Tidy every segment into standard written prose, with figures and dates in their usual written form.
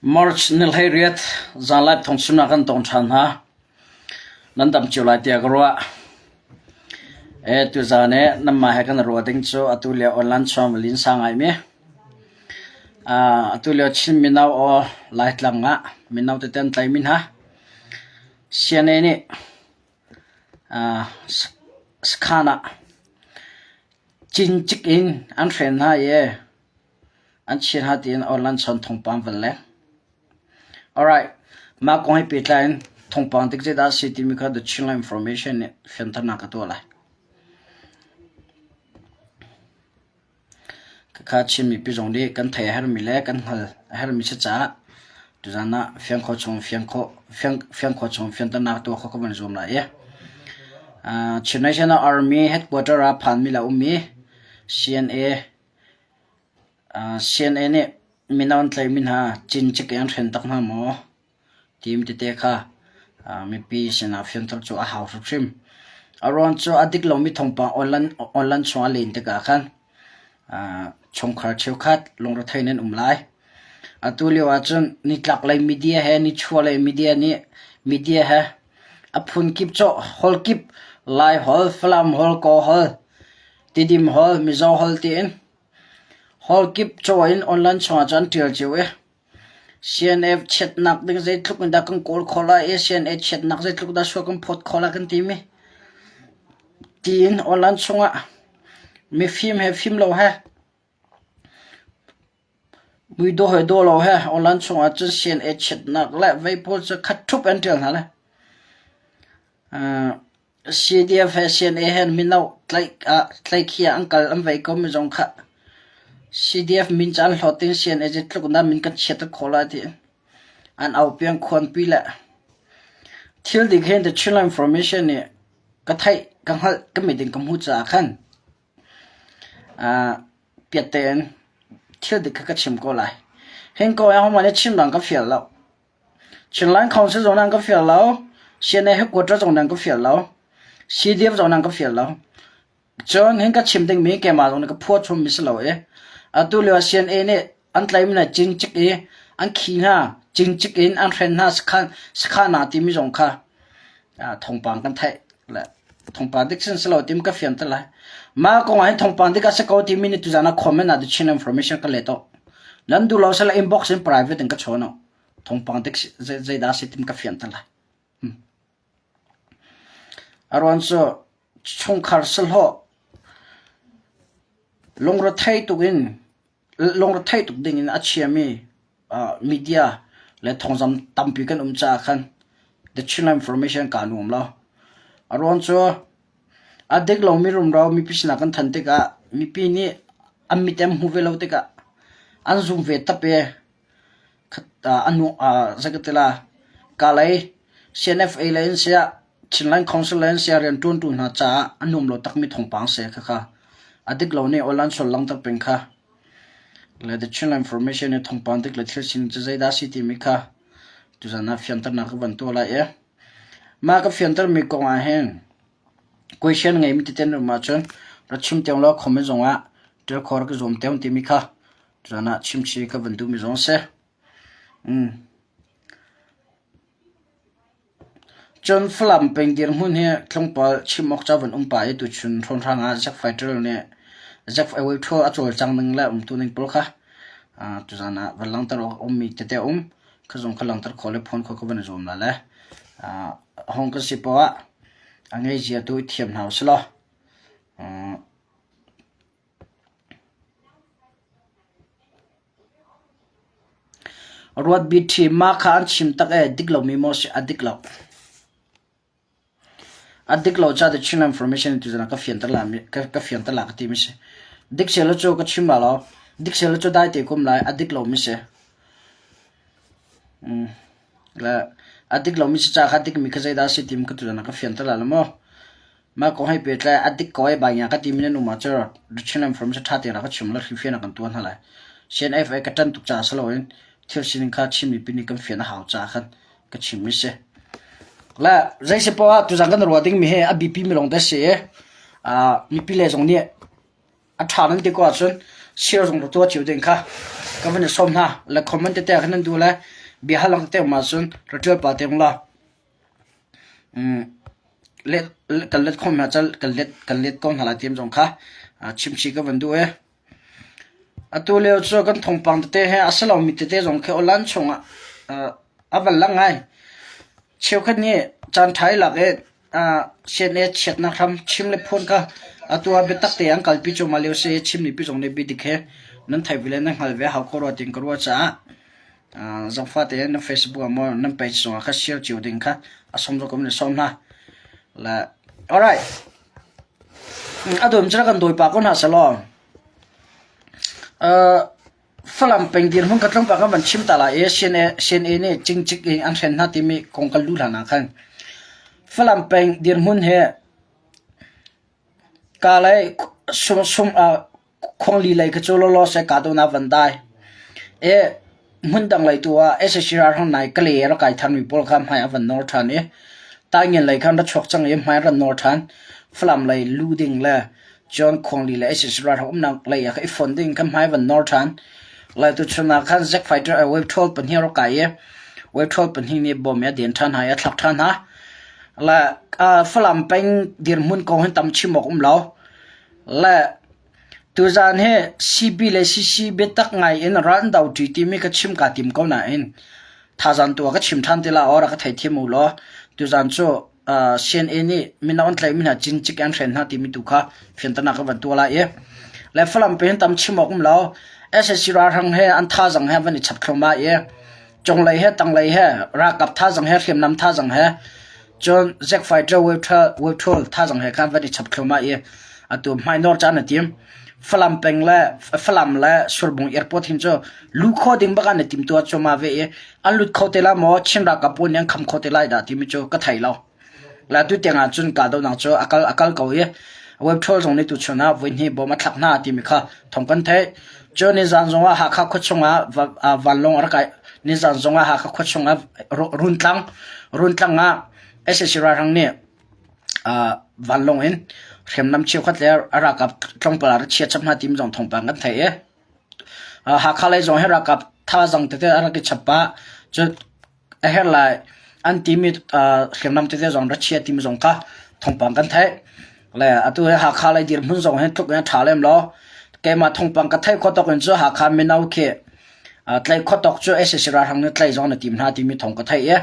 March ni 18 zanlai thongchimnak kan tong ṭhan hna. Nan dam cio lai tiah ka ruah. E tuzaan i nanmah he kan i ruah ding cu atu lio online chuang linsa ngaimi. Atu lio Chin mino aw Laitlang ah mino tete an tlaimi hna. CNA nih sakhan ah cincik in an hren hna i an chia hna tiin online chawn thawngpang van leng. Alright, mah kong he pehtlai in thawngpang dik zeidah a si timi kha The Chinland Information nih fianternak a tuah lai. Khakha Chin mipi zong nih kan theih a herhmi le kan hngal a herhmi si caah tuzaan ah fiang khawh chung fiang khawh fiang fiang khawh chung fianternak tuah khawh ka van zuam lai i. Uh, Chin National Army headquarter ah phanmi le ummi CNA uh, CNA nih mino an tlaihmi hna cincik in an hren tak hna maw? Tim tete kha mipi sinah fianter cu a hau hrimhrim. A ruang cu a dik lomi thawngpang online, online chung a len tikah khan chungkhar cheukhat lungrethei in an um lai. Atu lio ahcun nitlaklei media he nichuahlei media nih media he a phun kip cawh holh kip Lai holh, Falam holh, Kaw holh, Tidim holh, Mizo holh tiin holh kip cawh in online chungah cun an ṭial cio i CNF chiatnak ding zeitluk in dah kan kawl khawh lai i CNA chiatnak zeitluk dah sual kan phawt khawh lai kan timi tiin online chungah mifim he fim lo he muidawh he dawh lo he online chungah cun CNA chiatnak le vei pawl cu khat ṭhup an ṭial hna le. CDF he CNA he mino tlaihkhia an kal an vei ko mi zong kha CDF min cu an hlawt in CNA zeitluk in dah min kan chiat khawh lai ti an aupi an khuanpi le thil dik hin The Chinland Information nih ka theih ka hngalh ka mit in ka hmuh caah khan piat tein thil dik kha ka chim ko lai. Hin ko ah hohmanh nih chim dang ka fial lo. Chinland Council zong nan ka fial lo. CNA headquarter zong nan ka fial lo. CDF zong nan ka fial lo. Cun hin ka chim dingmi keimah zong nih ka phuah chommi si lo i atu lio ah CNA nih an tlaimi hna cincik i an khi hna cincik in an hren hna sakhan sakhan ah timi zong kha thawngpang kan theih le thawngpang dik sin si lo timi ka fian te lai. Mah kong ah hin thawngpang dik a si ko timi nih tuzaan ah comment ah the Chin information ka let awk. Nan duh lo sila inbox in private in ka chawn awk. Thawngpang dik zeidah si tim ka fian te lai. A ruang cu chungkhar sahlawh lungrethei tuk in lungrethei tuk ding in a chiami media le thawngzam tampi kan um caah khan the Chinland Information kaa nuam lo. A ruang cu a dik lomi rumro mipi sinah kan than tikah mipi nih an mit an hmu ve lo tikah an zum ve tap i Kalay CNFA lei in siah Chinland Council lei in siah rianṭuantu hna caah a nuam lo takmi thawngpang si khakha. A dik lo nih awl an sual langhter peng kha. Le The Chinland Information i thawngpang dik le thil sining cu zeidah a si timi kha tuzan ah fianternak ka van tuah lai i mah ka fiantermi kong ah hin question ngeimi tete nan um ahcun ra chim tiang law comment zong ah ṭial khawh rak i zuam te timi kha Tuzan ah chimchih ka van duhmi zong a si. Cun Falam peng dirhmun hi tlawmpal chim awk ca van um pah i tuchun hrawnhrang ah Zack Fighter nih Zack Away a cawlcang ning le umtu ning pawl kha tuzan ah van langhter awk a ummi tete a um. Kha zong kha langhter khawh le phuan khawh ka van i zuam la le. Hong kan si poah ah a ngei zia tu i thiam hna usih law. Ruatbi ṭhi mah kha an chim tak ee dik lomi maw si a dik lo. A dik lo caah The Chin Information tuzan ah ka fianter la ka fianter la ka ti mi si. Dik selaw cu ka chim la lo. Dik selaw cu dai te kum lai a dik lomi si. Mm. Le a dik lomi si ca kha dik mi kha zeidah si tim ka tuzan ah ka fianter la lo maw. Mah kong he pehtlai a dik ko ai bai ka timi nan um ahcun The Chinland Forum cu ṭha tein rak ka chim law hrifian ah kan tuah hna lai. CNF ka ṭan tuk caah si loin thil sining kha Chin mipi nih kan fian a hau caah khan ka chimmi si. Le zei si poah tuzan kan ruah dingmi hi a biapi mi lawng te si i mipi le zong nih a ṭha nan ti ko ahcun Share zong rak tuah cio ding kha ka van i sawm hna. Le comment tete kha nan duh le bia hal lang te um ahcun ra ṭial pa te ung la. Kan let khom hna cal kan let kan let ko hna lai tiam zong kha chimchih ka van duh e. Atu lio cu kan thawngpang tete he a si lomi tete zong khi online chungah a van lang ngai. Cheukhat nih caanṭha i lak i CNA chiatnak hram chim le phuan kha atu ah biatak te an kalpi cuahmah lio si i Chin mipi zong nih biadik he nan theih ve le nan hngal ve hau ko rua tiin ka ruah caah zangfah tein nan Facebook ah maw nan page zongah kha share cio ding kha a sawm zong kan in sawm hna. Le alright. A dawm cu kan dawi pah ko hna selaw. Falam peng dirhmun ka tlawmpal kan van chim ta lai i CNA, CNA nih cingcik in an hren hna timi kong kan luh hlan ah khan Falam peng dirhmun hi ka lei sum sum khuangli lei kha cu lawlaw seh kahdohnak van dai. I hmundang lei tu ah sac ralhrang nai Kale a rak kai thanmi pawl kha hmai a van nawr ṭhan i Taingen lei khan ra chuak cang i hmai an ran nawr ṭhan. Falam lei lu ding le Cun khuangli le sac ralhrang umnak lei ah i fon ding kha hmai van nawr ṭhan. Lai tuchun ah khan Zack fighter wave 12 pahnih a rak kai i wave 12 pahnih nih bom i a den ṭhan hna i a thlak ṭhan hna. Le Falam peng dirhmun kong hin tam chim awk um lo. Le tuzaan hi CB le CC biatak ngai in ral an do ṭi timi ka chim kaa tim ko nain thazaang tu ah ka chim ṭhan ti la aw rak ka theithiam u law tuzaan cu CNA nih mino an tlaihmi hna cincik an hren hna timi tu kha fianternak ka van tuah lai i le Falam pe hin tam chim awk um lo SAC ralhrang he an thazang he van i chap thluahmah i cunglei he tanglei he ralkap thazang he hriamnam thazang he cun Zack fighter wave 12 thazang he khan van i chap thluahmah i atu hmainawr caan a tim Falam peng le Falam le Surbung airport hin cu lu kho ding bak an i tim tuah cuahmah ve i an lut kho te lai maw Chin ralkap pawl nih an kham kho te lai dah timi cu ka thei lo. La tu tiang ah cun kahdohnak cu a kal a kal ko i web troll zong nih tuchun ah voihnih bom a thlak hna timi kha thawng kan theih. Cun nizan zong ah Hakha khuachung ah vanlawng a rak kai nizan zong ah Hakha khuachung ah Runtlang Runtlang ah sac ralhrang nih vanlawng in hriamnam cheukhat le a ralkap tlawmpal ah ra chia chap hna timi zong thawngpang kan theih i Hakha lei zong hi ralkap thazaang tete a rak i chap pah. Cun a herh lai an timi hriamnam tete zong ra chia timi zong kha thawngpang kan theih. Le atu hi Hakha lei dirhmun zong hi tluk in a ṭha lem lo. Keimah thawngpang ka theih khawh tawk in cu Hakha mino khi tlaih khawh tawk cu sac ralhrang nih tlaih zong na tim hna timi thawng ka theih i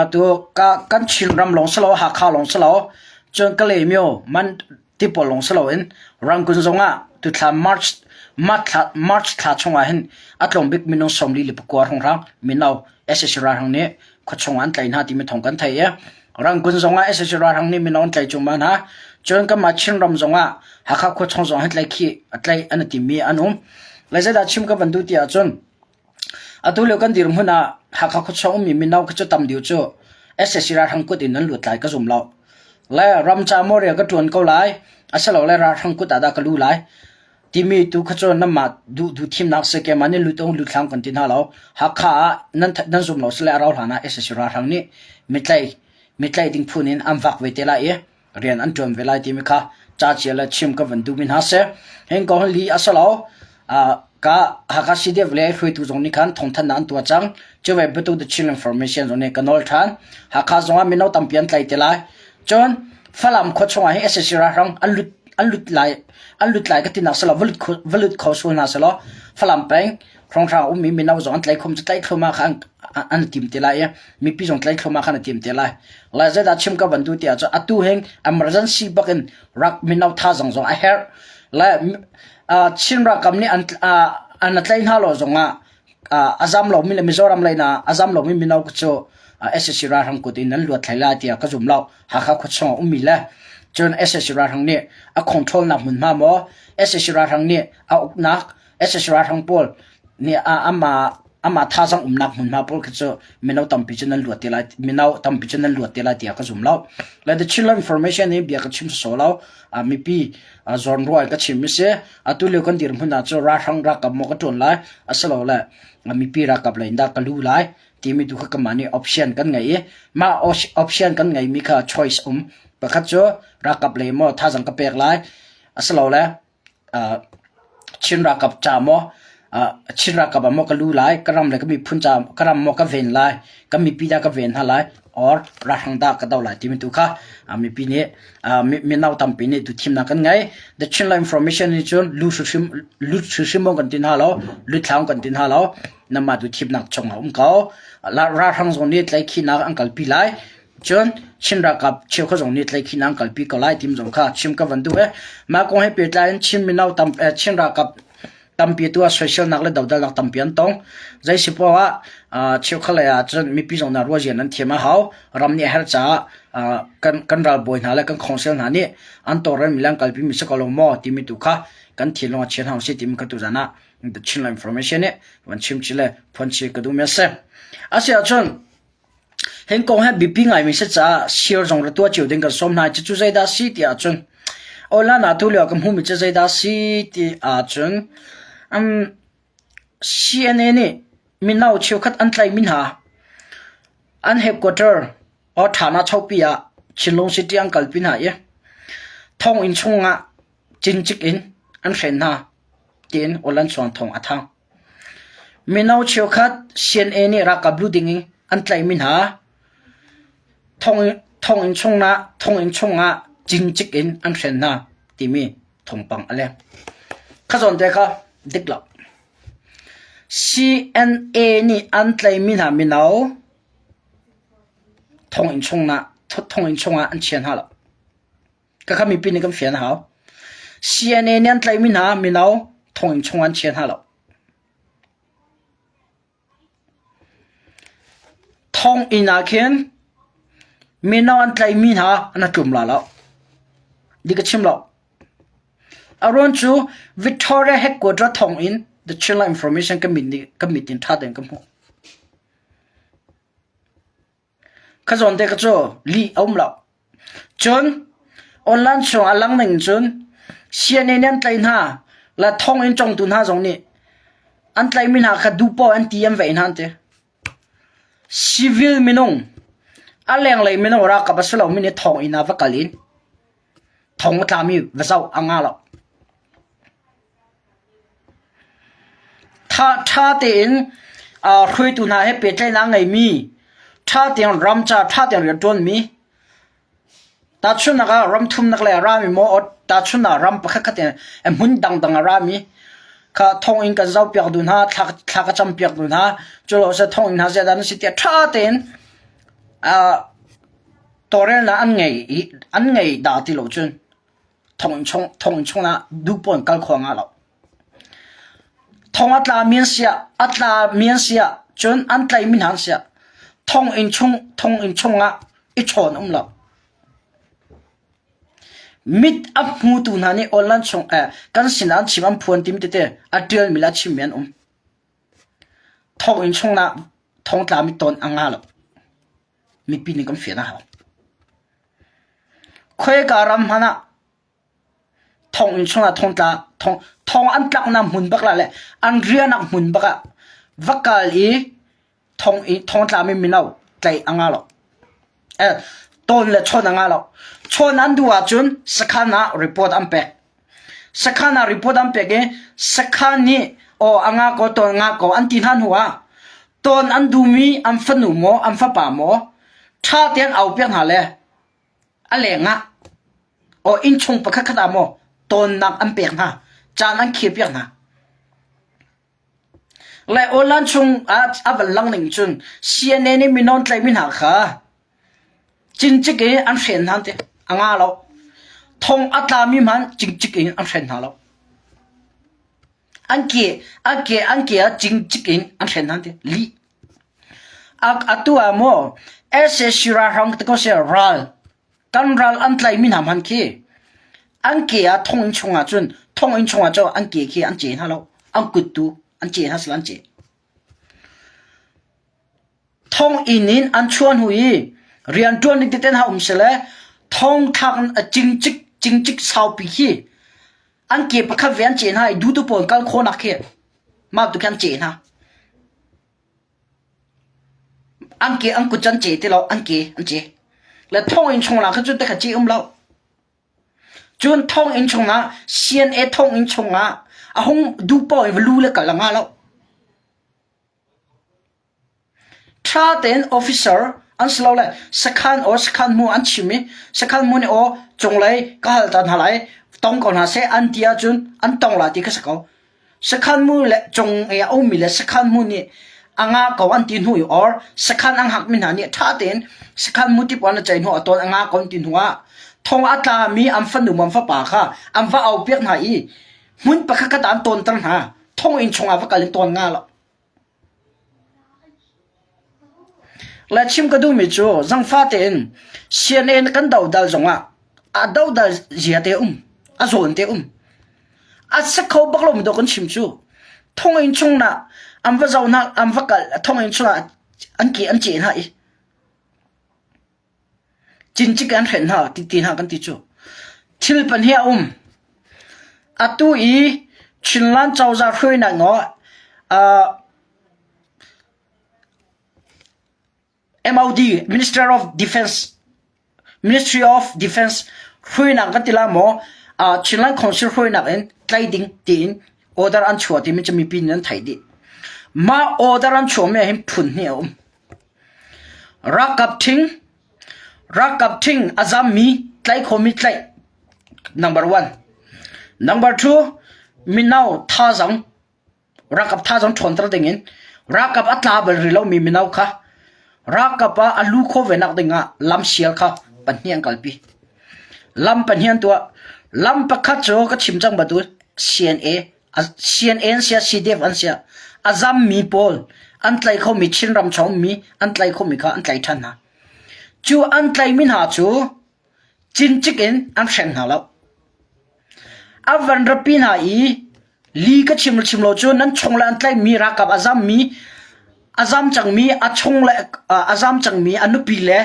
atu ka kan Chinram lawng si lo Hakha lawng si lo cun Kalaymyo man ti pawl lawng si loin Rangoon zong ah tuthla March March thla March thla chung ah hin a tlawm bik minung 44 hrawnghrang mino sac ralhrang nih khuachung ah an tlaih hna timi thawng kan theih i Rangoon zong ah sac ralhrang nih mino an tlaih cuahmah hna. Cun kanmah Chinram zong ah Hakha khuachung zong hin tlaih khi tlaih an i timmi an um. Le zeidah chim ka van duh ti ahcun atu lio kan dirhmun ah Hakha khuachung ummi mino khi cu tam deuh cu sac ralhrang kut in an lut lai ka zum lo. Le ram ca maw rian ka ṭuan ko lai asilole ralhrang kut ah dah ka lu lai timi tu kha cu nanmah duh duh thimnak si keimah nih lut ung lut hlang kan ti hna lo. Hakha ah nan nan zum lo sile a rau hlan ah sac ralhrang nih mitlai mitlai ding phun in an vak ve te lai i rian an ṭuan ve lai timi kha ca cia le chim ka van duhmi hna si. Hin ko li a si lo. Ka Hakha CDF le hruaitu zong nih khan thawngthanhnak an tuah cang. Cu ve bantuk The Chin Information zong nih ka nawl ṭhan. Hakha zong ah mino tampi an tlai te lai. Cun Falam khua chungah hin sac ralhrang an lut an lut lai an lut lai ka tinak si lo va lut kho va lut kho sual hna selaw Falam peng hrawnghrang ummi mino zong an tlai khum cu tlaih thluahmah kha an an tim te lai i mipi zong tlaih thluahmah khan an tim te lai. Lai zeidah chim ka van duh ti ahcun atu hin emergency bak in rak mino thazang zong a herh. Le Chin ralkap nih an an tlaih hna lo zongah a zam lomi le Mizoram lei na a zam lomi mino cu sac ralhrang kut in an luat thlai lai tiah ka zum lo. Hakha khuachung a ummi le cun sac ralhrang nih a control nak hmunhma maw sac ralhrang nih a uknak sac ralhrang pawl nih amah amah thazang umnak hmunhma pawl khi cu mino tampi cu nan luat te lai mino tampi cu nan luat te lai tiah ka zum lo. Le the Chinland information hi bia ka chim so lo. Mipi zawnrual ka chim mi si. Atu lio kan dirhmun ah cun ralhrang ralkap maw ka ṭuan lai asilole mipi ralkap lei in dah ka lu lai timi tu kha kanmah nih option kan ngei i mah option kan ngeimi kha choice um. Pakhat cu ralkap lei maw thazang ka pek lai asilole. Chin ralkap ca maw Chin ralkap ah maw ka lu lai, ka ram le ka miphun ca ka ram maw ka ven lai, ka mipi dah ka ven hna lai or ralhrang dah ka do lai timi tu kha mipi nih mino tampi nih tu thimnak kan ngei. The Chinland Information nih cun lu hrimhrim lut hrimhrim kan ti hna lo, lut thlau kan ti hna lo. Namah tu thimnak chung ah um ko. Ralhrang zong nih tlaihkhihnak an kalpi lai. Cun Chin ralkap cheukhat zong nih tlaihkhihnak an kalpi ko lai tim zong kha chim ka van duh i mah kong he pehtlai in Chin mino tam Chin ralkap tampi tu ah soiselnak le dodalnak tampi an tong. Zei si poah ah cheukhat lei ah cun mipi zong nih ruahzian an thiam a hau. Ram nih a herh caah kan kan ralbawi hna le kan khawngsel hna nih an tawlrelmi le an kalpimi si ko lo maw timi tu kha kan thinlung ah chia hna usih timi kha tuzan ah The Chinland Information nih van chim chih le phuan chih ka duhmi a si. Asi ahcun Hin kong hi biapi ngaimi si caah share zong ra tuah cio ding kan sawm hna. Cucu zeidah a si ti ahcun online ah tulio ka hmuhmi cu zeidah a si ti ahcun um, CNA nih mino cheukhat an tlaihmi hna an headquarter or Thana Chopi ah Chinlung City an kalpi hna i thonginn chungah cincik in an hren hna tiin online chuang thawng a thang. Mino cheukhat CNA nih ralkap lu ding in an tlaihmi hna thonginn chungah cincik in an hren hna timi thawngpang a leng. Kha zawn te kha dik lo. CNA nih an tlaihmi hna mino thonginn chungah an chia hna lo. Khakha mipi nih kan fian a hau. CNA nih an tlaihmi hna mino thonginn chung an chia hna lo. Thonginn ah khin mino an tlaihmi hna an tlum la lo. Dik ka chim lo. A ruang cu Victoria headquarter thonginn the Chinland Information ka mit nih ka mit in ṭha tein ka hmuh. Kha zawn te kha cu lih a um lo. Cun online chung a lang ning cun CNA nih an tlaih hna le thonginn congtu hna zong nih an tlaihmi hna kha duhpoah an ti an veih hna an ti. Civil minung a lenglei minung ralkap a si lomi nih thonginn ah va kal in thong a tlami va zoh a ngah lo. Ṭha tein hruaitu hna he pehtlaihnak a ngeimi, ṭha tein ram ca ṭha tein rian ṭuanmi, tahchunhnak ah ram thumnak lei a rami maw, tahchunhnak ah ram pakhatkhat in hmun dangdang a rami kha thonginn kan zohpiak duh hna, thla ka campiak duh hna, culo seh thonginn hna zeidah nan si tiah ṭha tein tawlrelnak an ngei i an ngei dah ti lo cun thonginn chung thonginn chungah duh pawn kal kho nga lo. Thong a tlami an siah a tlami an siah cun an tlaihmi hna an siah thonginn chung thonginn chungah i chawn um lo. Mit a hmutu hna nih online chung eh, kan sinah an chim an phuan tim tete a ṭialmi le a chimmi an um. Thonginn chungah thongtlami tawn a nga lo. Mipi nih kan fian a hau. Khuaika ram hmanh ah thonginn chungah thongtla thong thong an tlaknak hmun bak la le an riahnak hmun bak ah va kal i thong i thongtla mi mino tlaih a nga lo. Eh, tawn le chawn a nga lo. Chawn an duh ahcun sakhan ah report an pek. Sakhan ah report an pek i sakhan nih aw a nga ko tawn nga ko an ti hna hnu ah tawn an duhmi an fanu maw an fapa maw ṭha tein au piak hna le a leng ah aw innchung pakhat khat ah maw tawnnak an pek hna caan an khir piak hna. Le online chung ah a van lang ning cun CNA nih mino tlaihmi hna kha cincik in an hren hna ti a nga lo. Thong a tlami hmanh cincik in an hren hna lo. An ke an ke an ke ah cincik in an hren hna ti lih. Atu ah maw SAC ralhrang te ko seh ral kan ral an tlaihmi hna hmanh khi an ke ah thonginn chungah cun thonginn chungah cun an ke khi an ce hna lo an kut tu an ce hna sal an ce thonginn in an chuah hnu i rianṭuan ding tete hna um sile thong thlak in a cingcik cingcik saupi khi an ke pakhat ve an ce hna i dutu pawl kal khawhnak khi mah tu khi an ce hna An ke an kut an ce ti lo, an ke an ce. Le thonginn chungah khan cun te kha ce um lo. Cun thonginn chungah CNA thonginn chungah A hung duh paoh in va lu le kal a ngah lo. Ṭha tein officer an si lo le sakhan aw sakhan hmu an chim i sakhan hmu nih aw cunglei ka hal ta hna lai tong ko hna seh an ti ahcun an tong lai ti kha si ko. Sakhan mu le cung i a ummi le sakhan hmu nih a nga ko an ti hnu i or sakhan an hngakmi hna nih ṭha tein sakhan mu ti pawl an ceih hnu a tawn a nga ko an ti hnu ah thong a tlami an fanu an fapa kha an va aupiak hna i hmun pakhat khat ah an tawnter hna. Thonginn chungah va kal in tawn nga lo. Le chim ka duhmi cu zangfa tein CNN kan dodal zongah a dodal zia te um, a zawn te um. A si kho bak lomi dawh kan chim cu. Thonginn chung na an va zoh hna, an va kal, thonginn chungah an ke an ceh hna i cincik an hrenh hna ti ti hna kan ti cu. Thil pan hi a um. Atu i Chinland cozah hruainak naw uh, MOD Minister of Defense Ministry of Defense hruainak kan ti la maw uh, Chinland Council hruainak in tlai ding tiin order an chuah timi cu mipi nih an theih dih. Mah order an chuahmi ah hin phun hnih a um. Ralkap ṭhing, ralkap ṭhing a zammi tlaih khawhmi tlaih number one. Number two, mino thazaang, ralkap thazaang ṭhawnter dingin ralkap a tla bal rih lomi mino kha ralkap ah a lu khawh ve nak dingah lam sial kha pahnih an kalpi. Lam pahnih an tuah. Lam pakhat cu ka chim cang bantuk CNA CNN an siah CDF an siah a zammi pawl an tlaih khomi Chinram chung ummi an tlaih khomi kha an tlaih ṭhan hna. Cu an tlaihmi hna cu cincik in an hreng hna lo. A van rapi hna i li ka chim le chim lo cu nan chung le an tlaihmi ralkap a zammi a zam cangmi a chung le a zam cangmi a nupi le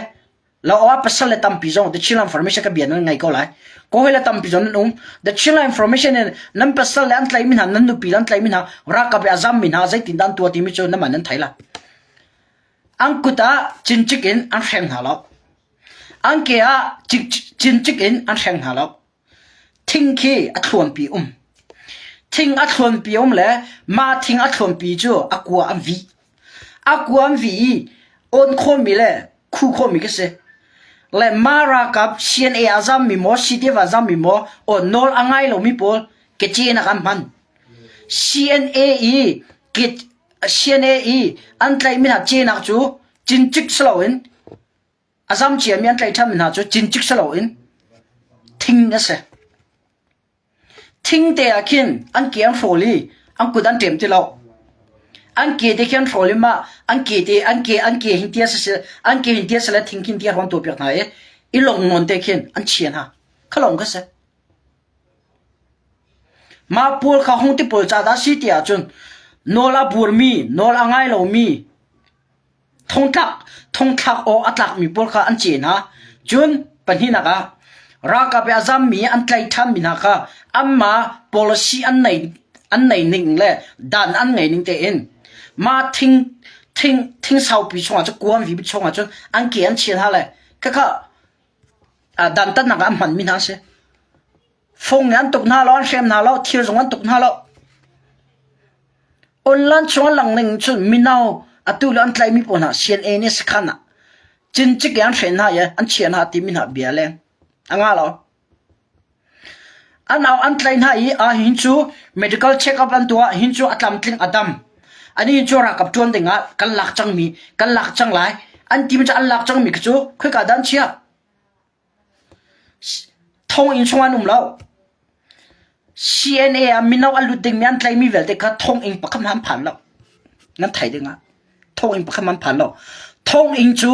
Lo ah pasal le tampi zong The Chinland Information ka bia nan ngai ko lai. Ko le tampi zong nan um. The Chinland Information in nan pasal le an tlaimi hna nan nupi le an tlaimi hna ralkap i a zammi hna zeitin dah an tuah timi cu namah nan thei la. An kut ah cincik in an hreng hna lo. An ke ah cincik in an hreng hna lo. Thing khi a thluanpi um. Thing a thluanpi um le mah thing a thluanpi cu a kua an vih. A kua an vih i awn khawhmi le khu khawhmi ka si. Le mah ralkap CNA a zammi maw CDF a zammi maw aw nawl a ngai lomi pawl kecenak an hman. CNA i CNA i an tlaihmi hna cenak cu cincik si loin A zam ciami an tlaih ṭhanmi hna cu cincik si loin thing a si. Thing te ah khin an ke an hrawl i an kut an ṭem ti lo. An ke te khi an hrawl i mah an ke te an ke an ke hin tia si an ke hin tia si le thing khin tia hrawn tuahpiak hna i i lawng nawn te khin an chia hna. Kha lawng kha si. Mah pawl kha hung ti pawl ca dah si ti ahcun nawl a burmi, nawl a ngai lomi Thongtlak thongthlak aw a tlakmi pawl kha an ceh hna. Cun pahnihnak ah ralkap i a zammi an tlaih ṭhanmi hna kha anmah policy an nei an nei ning le dan an ngei ning tein mah thing thing thing saupi chungah cun kuan vi chungah cun an ke an chia hna le khakha dantatnak ah an hmanmi hna a si. Fung nih an tuk hna lo, an hrem hna lo, thir zong an tuk hna lo. Online chung a lang ning cun mino atu le an tlaihmi pawl hna CNA nih sakhan ah cincik i an hren hna i an chiah hna timi hna bia leng a nga lo. An au an tlaih hna i ah hin cu medical check up an tuah hin cu a tlamtling a dam. Ani hin cu ralkap ṭuan ding ah kan lak cangmi kan lak cang lai an timi cu an lak cangmi khi cu khoika dah an chiah? Thonginn chung an um lo. CNA ah mino a lut dingmi an tlaihmi vialte kha thonginn pakhat hmanh an phan lo. Nan theih ding ah thonginn pakhat hmanh an phan lo. Thonginn cu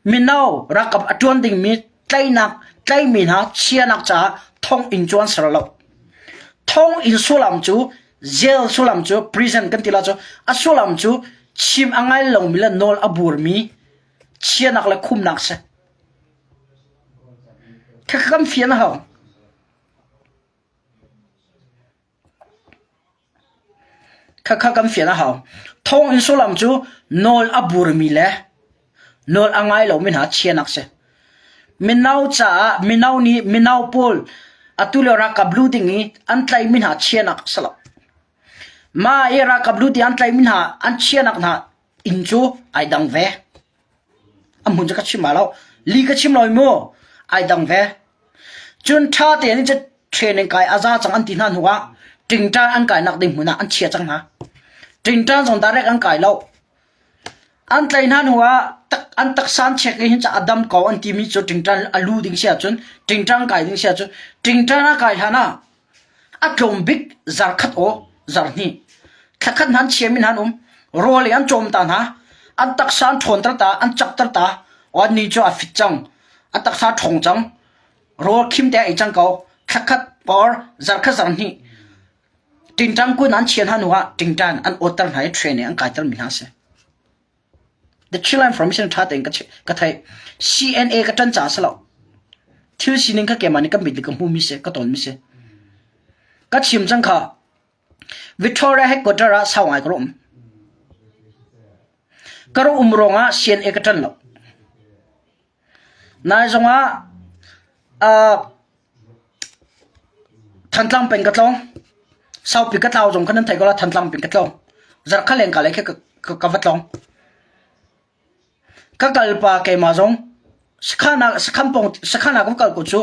mino ralkap a ṭuan dingmi tlaihnak tlaihmi hna chianak caah thonginn cu an ser lo. Thonginn sullam cu jail sullam cu prison kan ti la cu a sullam cu chim a ngai lomi le nawl a burmi chianak le khumnak si. Khakha kan fian a hau. Khakha kan fian a hau. Thawnginn sullam cu nawl a burmi le nawl a ngai lomi hna chianak si. Mino caah mino nih mino pawl atu le ralkap lu ding i an tlaihmi hna chianak si lo. Mah i ralkap lu ti an tlaihmi hna an chiahnak hna inn cu ai dang ve. A hmun cu ka chim lo. Li ka chim lo mu. Ai dang ve. Cun ṭha tein cu training kai a za cang an ti hna hnu ah ṭingṭan an kainak ding hmun ah an chia cang hna. Ṭingṭan zong direct an kai lo. An tlaih hna hnu ah an taksa an check i hin ca a dam ko an timi cu ṭingṭan a lu ding si ahcun ṭingṭan kai ding si ahcun ṭingṭan a kai hlan ah A tlawm bik zarkhat aw zarhhnih thlakhat hna an chiami hna an um. Rawl i an cawm ta hna. An taksa an ṭhawnter ta, an cakter ta. Aw annih cu a fit cang. A taksa a ṭhawng cang. Rawl khim te a ei cang ko. Thlakhat or zarkhat zarhhnih ṭingṭang kun an chia hna hnu ah ṭingṭan an awtter hna i train i an kaiter mi hna a si. The Chinland Information ṭha tein ka theih. CNA ka ṭan caah si lo. Thil sining kha keimah nih ka mit le ka hmumi si, ka tonmi si. Ka chim cang kha. Victoria headquarter ah sau ngai ka rak um. Ka rak um ruangah CNA ka ṭan lo. Nai zongah uh, Thantlang peng ka tlawng. Saupi ka tlau zong kha nan theih ko la Thantlang peng ka tlawng. Zarkha lengka lei khi ka, ka, ka va tlawng. Ka kal pa keimah zong sakhan ah sakhan pawng sakhan ah ka kal ko cu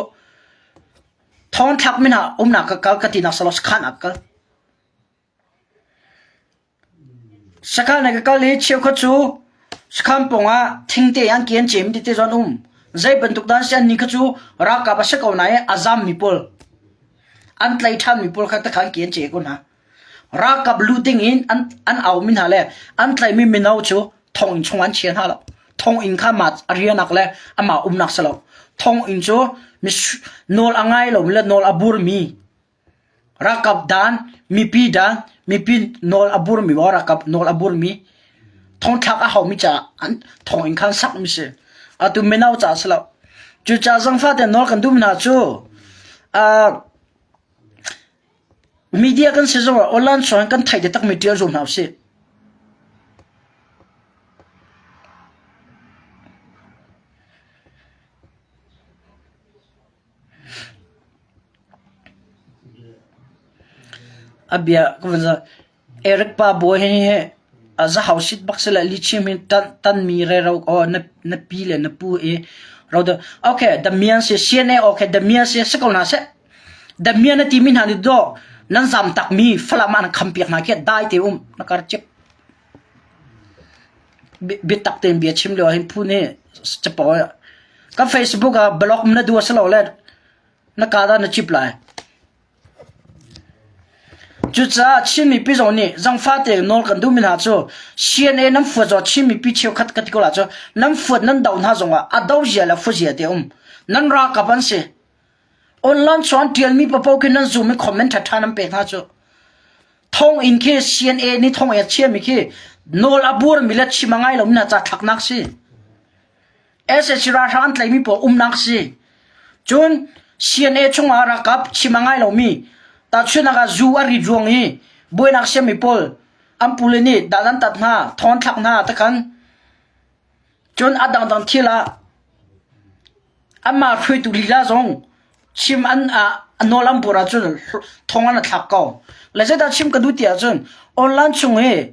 thawng thlak min ah umnak ka kal ka ti nak salo sakhan ah ka kal. Sakhan ah ka kal i cheukhat cu sakhan pawngah thingte an ke an cem tete zawn um. Zei bantuk dah an si annih kha cu ralkap a si ko nain a zammi pawl an tlai ṭhanmi pawl kha takha an ke an ce ko hna. Ralkap lu ding in an, an aumi hna le an tlaihmi mino cu thonginn chung an chia hna lo. Thonginn kha mah a rianak le amah umnak si lo. Thonginn cu nawl a ngai lomi le nawl a burmi Ralkap dan, mipi dan, mipi nawl a burmi maw ralkap nawl a burmi thongthlak a haumi caah an thonginn khan sakmi si. Atu mino caah si lo. Cucaah zangfah tein nawl kan duhmi hna cu uh, media kan si zongah online sawng kan theih takmi ṭial zum hna usih. A bia ka van zoh. Eric pa bawi hi a zahau sit bak si le lichim hi tanmi rero aw na na pi le na pu i ro do okay Damian si CNA okay Damian si si ko hna seh Damian na timi hna nih do nan zam takmi Falam ah nan kham piak hna khi dai te um na kar cip biatak tein bia chim lio hin phu nih capo ka Facebook ah blog na duh a si lo le na ka dah na chip lai. Cucaah Chin mipi zong nih zangfa tein nawl kan duhmi hna cu CNA nan fuat zong Chin mipi cheukhat ka ti ko la cu nan fuat nan do hna zongah a do zia le fu zia te um. Nan ralkap an si. Online chuan ṭialmi papoh khi nan zum i comment ṭhaṭha nan pek hna cu. Thonginn khi CNA nih thong a chiami khi nawl a burmi le chim a ngai lomi hna ca thlaknak si. SAC ralhrang an tlaihmi pawl umnak si. Cun CNA chungah ralkap chim a ngai lomi tahchunhnak ah zu a rit ruang i buainak siammi pawl an pule nih dan an tat hna, thong an thlak hna takhan. Cun a dangdang thil ah anmah hruaitu lila zong chim an a nawl an bur ahcun thong an thlak ko. Le zeidah chim ka duh ti ahcun online chung i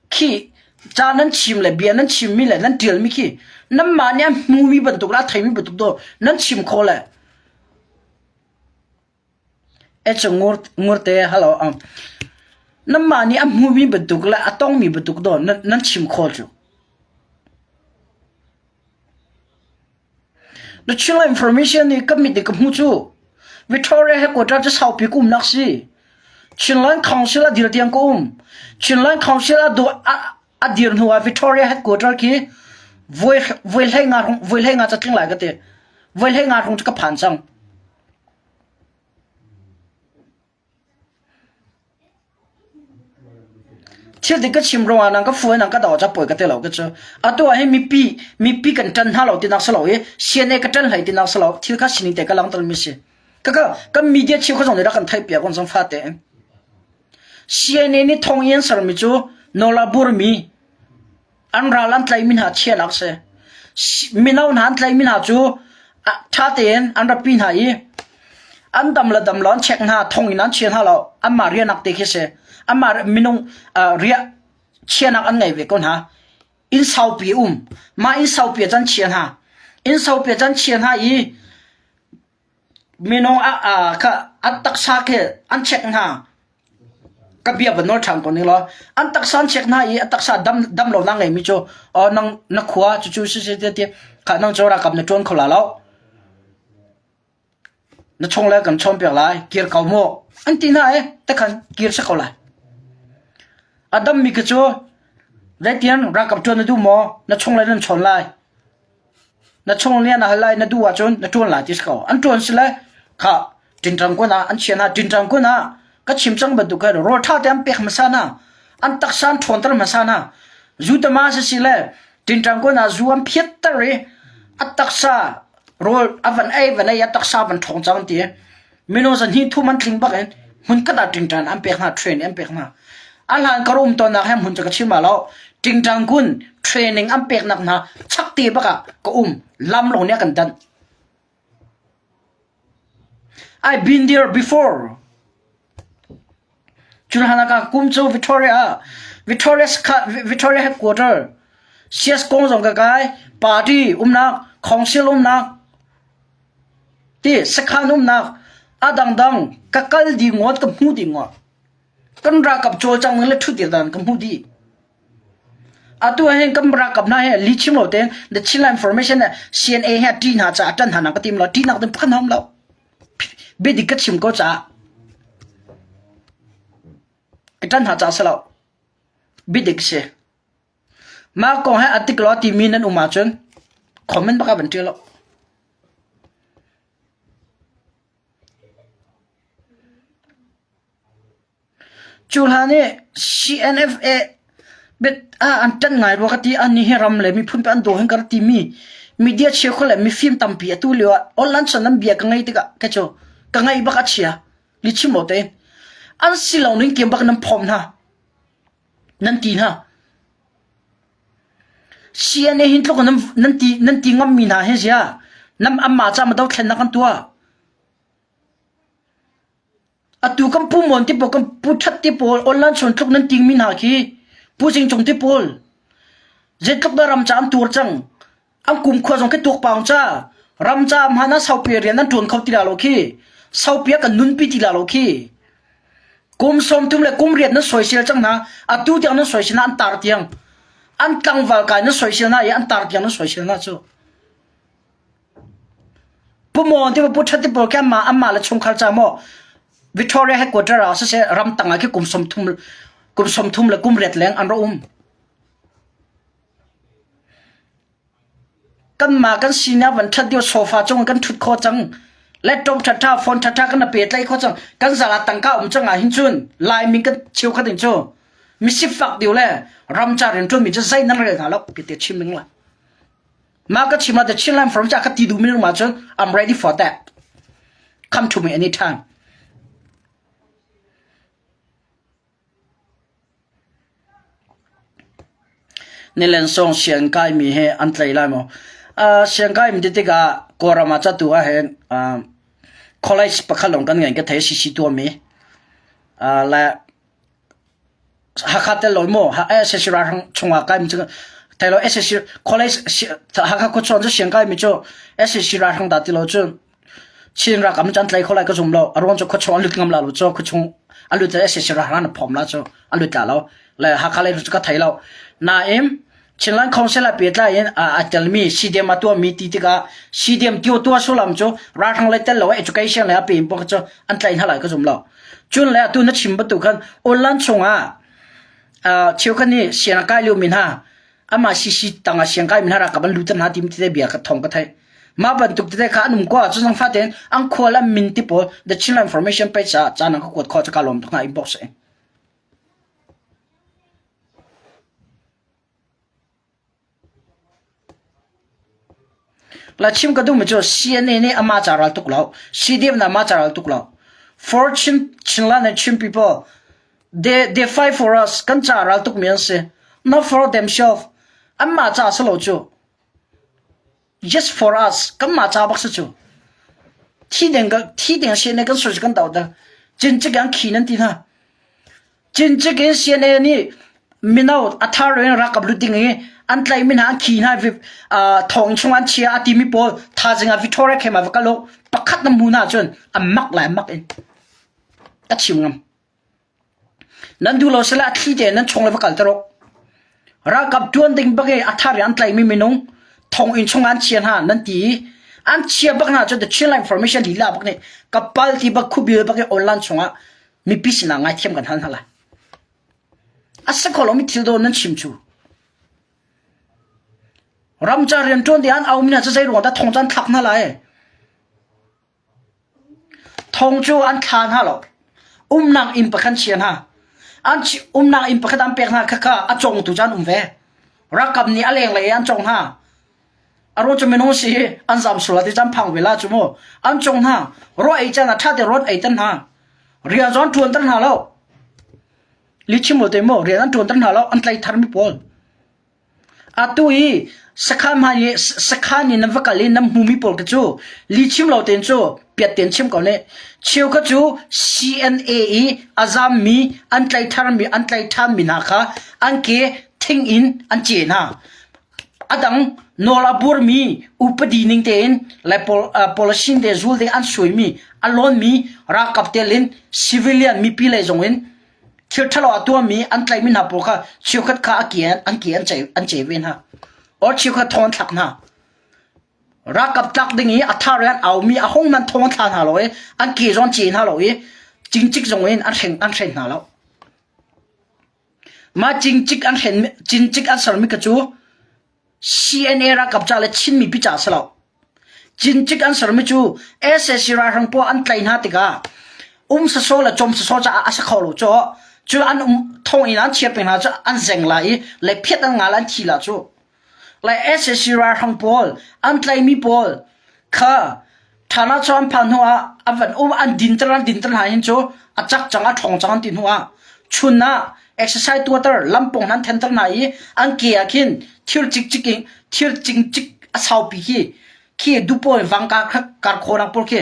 khi ca nan chim le bia nan chimmi le nan ṭialmi khi nanmah nih a hmumi bantuk le a theimi bantuk do nan chim kho le e cu ngur ngurte hello um nanmah nih a hmumi bantuk le a tongmi bantuk do nan nan chim kho cu Na chungah information nih ka mit nih ka hmuh cu Victoria headquarter cu saupi ka umnak si. Chinland Council a dir tiang ka um. Chinland Council a, a, a dir hnu ah Victoria headquarter khi voi voi hlei nga voi hlei nga catling lai ka ti. Voi hlei nga rung cu ka phan cang. Thil dik ka chim ruangah nang ka fuai nang ka do ca poi ka te lo ka cu. Atu ah hin mipi mipi kan ṭan hna lo tinak si lo i CNA ka ṭan hlei tinak si lo thil kha sining te ka langhter mi si. Ka ka kan media cheu kha zong nih rak kan theih piak on zong fa te. CNA nih thong i an sermi cu nawla burmi An ral an tlaihmi hna chiahnak si. Mino hna an tlaihmi hna cu ṭha tein an ratpi hna i An dam le dam lo an check hna, thong in an chia hna lo. Anmah riahnak te khi si. Anmah minung riah chianak an ngei ve ko hna. Inn saupi um. Mah inn saupi ah cun chia hna. Inn saupi ah cun chia hna i minung a kha an taksa khi an check hna. Ka bia van nawl ṭhan ko ning law an taksa an check hna i a taksa dam dam lonak ngeimi cu oh nang na khua cucu siseh ti kha nang cu ralkap na ṭuan kho la lo. Na chung le kan chawnpiak lai, kir ko mu an ti hna i tikhan kir si ko lai. A dammi khi cu zeitian ralkap ṭuan na duh maw? Na chung le nan chawn lai. Na chung le na hal lai na duh ahcun na ṭuan lai ti si ko. An ṭuan si le kha ṭingṭang kun ah an chia hna. Ṭingṭang kun ah ka chim cang bantuk khan rawl ṭha te an pek hmasa hna. An taksa an ṭhawnter hmasa hna. Zu tama si si le ṭingṭang kun ah zu an phiatter i a taksa rawl a van ei van ei a taksa van ṭhawng cang ti minung zahnih thum an tling bak in hmun khat ah ṭingṭan an pek hna train an pek hna a hlan kar um tawnnak he hmun cu ka chim lo ṭingṭang kun training an peknak hna chak te bak ah ka um lam lawng nih a kan danh I've been there before. Cu kum cu Victoria ah Victoria Victoria headquarter CS kong zong ka kai party umnak council umnak ti sakhan umnak a dangdang ka kal dih ngawt ka hmu dih ngawt kan ralkap cawlcang ning le ṭhutdir dan ka hmu dih atu ah hin kan ralkap hna hi li chim lo tein the Chinland Information CNA he ṭi hna caah ṭan hna ka tim lo ṭihnak ding pakhat hna um lo Biadik ka chim ko caah ka ṭan hna caah si lo. Biadik si. Mah kong he a tik law timi nan um ahcun comment bak ah van ṭial lo. Cu hlan i CNFA an ṭanh ngai rua ka ti. Annih hi ram le miphun pe an daw hin ka rak timi media cheukhat le mifim tampi atu lio ah online cun an bia ka ngaih tikah kei cu ka ngaih bak a chia. Lihchim lo tein. An si lo ning kiam bak nan phawm hna. Nan ti hna. CNA hin tluk nan, nan ti nan ti ngammi hna hi zia nam amma ca ma dothlennak an tuah. Atu kan pu Mon ti pawl kan pu That ti pawl online chung tluk nan tingmi hna khi Pu Zing Cung ti pawl zeitluk dah ram ca an tuar cang an kumkhua zong khi tuak paung ca ram ca hmanh ah saupi rian an ṭuan kho ti la lo khi saupi ah kan nunpi ti la lo khi kum 30 le kum riat nan soisel cang hna atu tiang nan soisel hna an tar tiang an tlangval kai nan soisel hna i an tar tiang nan soisel hna cu Pu Maw ti Pu That ti pawl khi anmah anmah le chungkhar ca maw Victoria headquarter ah siseh ramtang ah khi kum 30 kum 30 le kum riat leng an ra um. Kanmah kan sinak van that deuh sofa cung kan thut kho cang. Laptop thatha phone thatha kan pe tlai kho cang. Kan zala tangka um cang ah hin cun Laimi kan cheukhat in cu misifak deuh le ramca rian mi cu zei nan rel hna lo ti chim ning la. Mah ka chim ah the Chinland Forum ca ka ti duhmi rum ahcun I'm ready for that. Come to me anytime. Nilen song sian kai mi he an tlai lai maw? Uh, sian kai mi ti tikah Kawlram ah catu ah hin uh, college pakhat lawng kan ngei ka thei CC tuah mi uh, le Hakha tel lo maw SSC ralhrang chungah kai mi cu thei lo SSC college Hakha khuachuan cu siang kai mi cu SSC ralhrang dah ti lo cu Chin ralkap cu an tlai kho lai ka zum lo a ruang cu khuachung an lut ngam la lo cu khuachung an lut SSC ralhrang an phom la cu an lut la lo le Hakha lei cu ka thei lo nain Chinland Council ah pehtlai in a telmi CDM a tuahmi ti tikah CDM tio tua sullam cu ralhrang le tel lo education le a pe in cu an tlaih hna lai ka zum lo. Cun le atu na chim bantuk khan online chungah cheukhat nih siang a kai liomi hna amah CC tangah siang kai mi hna ralkap an lut hna ti tete bia ka thong ka theih. Mah bantuk tete kha an um ko ahcun zangfah tein an khual an min ti pawl The Chinland Information page ah caan an ka kuat khawh cu ka lawm tuk hna inbox in. La chim ka duhmi cu CNA nih amah ca ral tuk lo. CDF nih amah ca ral tuk lo. For Chin, Chinland and Chin people, they, they fight for us. Kan ca ral tukmi an si. Not for themselves. Anmah ca si lo cu. Just for us. Kanmah ca bak si cu. Thi deng thi deng CNA kan soi kan do da. Cin cik an khi nan ti hna. Cin cik in CNA nih mino a thar in rakap lut ding i an tlaih mi hna an khi hna thong chung an chia a timi pawl thazing ah Victoria camp ah va kal u pakhat na hmu hna cun a mak lai mak in ka chim ngam. Nan duh lo sila a thli tein nan chung le va kal te rawh. Ralkap ṭuan ding bak i a thar i an tlaihmi minung thonginn chung an chia hna nan ti i an chia bak hna cun the Chinland Information lila bak nih ka pal ti bak khubil bak i online chungah mipi sinah ngaithiam kan hal hna lai. A si kho lomi thil dawh nan chim cu. Ramca rianṭuan ding an aumi hna cu zei ruang dah thong cu an thlak hna lai? Thong cu an thla hna lo. Umnak inn pakhat an chia hna. An umnak inn pakhat an pek hna khakha a cawngtu cu an um ve. Rakam nih a lenglei an cawng hna. A ruang cu minung si an zam sual ti caan phang ve la cu mu. An cawng hna. Ruah ei caan ah ṭha te ruat ei ter hna. Rian zong an ṭuan ter hna lo. Lichim te mu rian an ṭuan ter hna lo. An tlai tharmi pawl. Atu i sakhan hmai i sakhan in nan va kal i nan hmumi pawl khi cu lihchim lo tein cu piat tein chim ko ne. Cheukhat cu CNA i a zammi an tlaih tharmi an tlaih ṭhanmi hna kha an ke thing in an ce hna. A dang nawl a buarmi upadi ning tein le policy te zul ding an suaimi a lawnmi ralkap tel in civilian mipi lei zong in Thil ṭhalo a tuahmi an tlaihmi hna pawl kha cheukhat kha a ke an ke an ce an ce ve hna. Or cheukhat thong an thlak hna. Ralkap tlak ding i a thar i an aumi a hung man thong an thla hna lo i an ke zong an ce hna lo i cingcik zong in an hreng an hren hna lo. Mah cingcik an hren cincik an sermi kha cu CNA ralkap ca le Chin mipi ca si lo. Cincik an sermi cu sac ralhrang pawl an tlaih hna tikah um sasaw le cawm sasaw caah a si kho lo cu cu an um thonginn an chia peng hna cu an zeng lai i le phiat an ngal an thi la cu le sac ralhrang pawl an tlaihmi pawl kha Thana cu an phan hnu ah a van um an dinter an dinter hna hin cu a cak cang a ṭhawng cang an ti hnu ah chun ah exercise tuahter lampong hna an thenter hna i an ke ah khin thir cikcik in thir cingcik a saupi khi khi dupaw in vangka kar khawnak pawl khi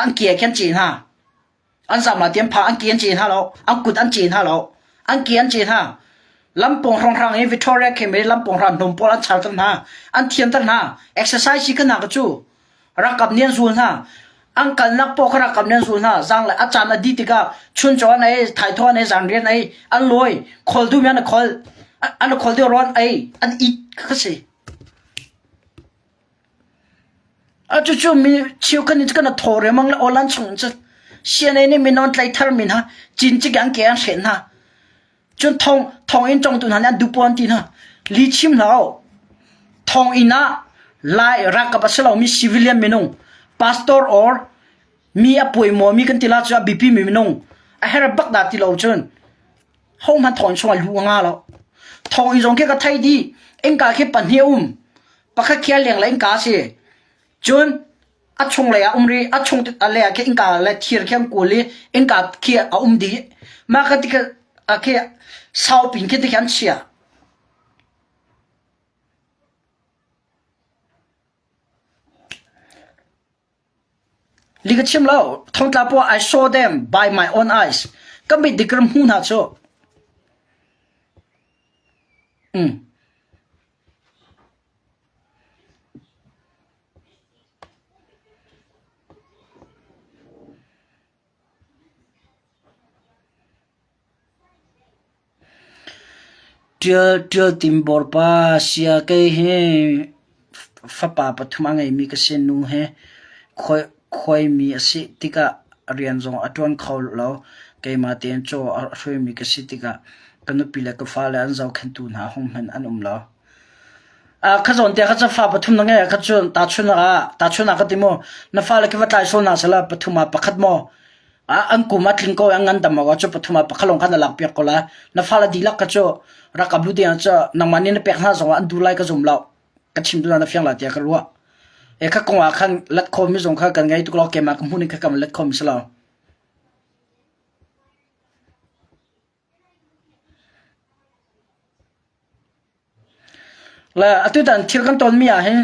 an ke ah khin an ceh hna. An zam la tiam pha an ke an ce hna lo an kut an ce hna lo an ke an ce hna lampong hrawnghrang i Victoria Camp i lampong hram hnawm pawl an charter hna an thianter hna exercise hi kana ka cu rakap nih an zul hna an kalnak paoh kha rakap nih an zul hna zang le a caan a di tikah chuncaw an ei thaithaw an ei zanrian ei an lawi khol duhmi an khol an khol deuh rawn ei an it kha si Cucu mi cheukhat nih cun kan thaw riangmang le aw-lan chung cun CNA nih mino an tlaih tharmi hna cincik an ke an hren hna. Cun thong thonginn congtu hna nih an duhpoh an ti hna. Lihchim hlah u. Thonginn ah Lai ralkap a si lomi civilian minung pastor or mi a puaimawmi kan ti la cu a biapi mi minung a herh bak dah ti lo cun hohmanh thonginn chungah luh a ngah lo. Thonginn zong khi ka theih dih. Innka khi pahnih a um. Pakhat khi a lenglei innka a si. Cun a chunglei ah um rih. A chung lei ah khi innka le thir khi an kawl i innka khi a um dih. Mah kha tikha khi saupin khi tikhi an chiah. Li ka chim lo. Thongtla pawl I saw them by my own eyes. Ka mit dik ram hmu hna cu. Mm. Ṭial Timbor pa sia kei hi fapa pathum a ngeimi ka si. Nu he khuaimi a si tikah rian zong a ṭuan kho lo. Keimah tein caw a hruaimi ka si tikah ka nupi le ka fale an zohkhenhtu hna hohmanh an um lo. Kha zawn te kha cu fa pathum na ngei ah kha cun tahchunhnak ah tahchunhnak ka ti mu na fale khi va tlai sual hna sehla pathum ah pakhat maw an kum a tling ko i an ngandam awk ah cu pathum ah pakhat lawng kha na lakpiak ko lai. Na fale dihlak kha cu rakap lu ding ah cu nangmah nih na pek hna zong ah an duh lai ka zum lo. Ka chim tu na fiang lai tiah ka ruah. E kha kong ah khan let khomi zong kha kan ngei tuk lo keimah ka hmuh ning kha kan let khomi si lo. Le atutan thil kan tonmi ah hin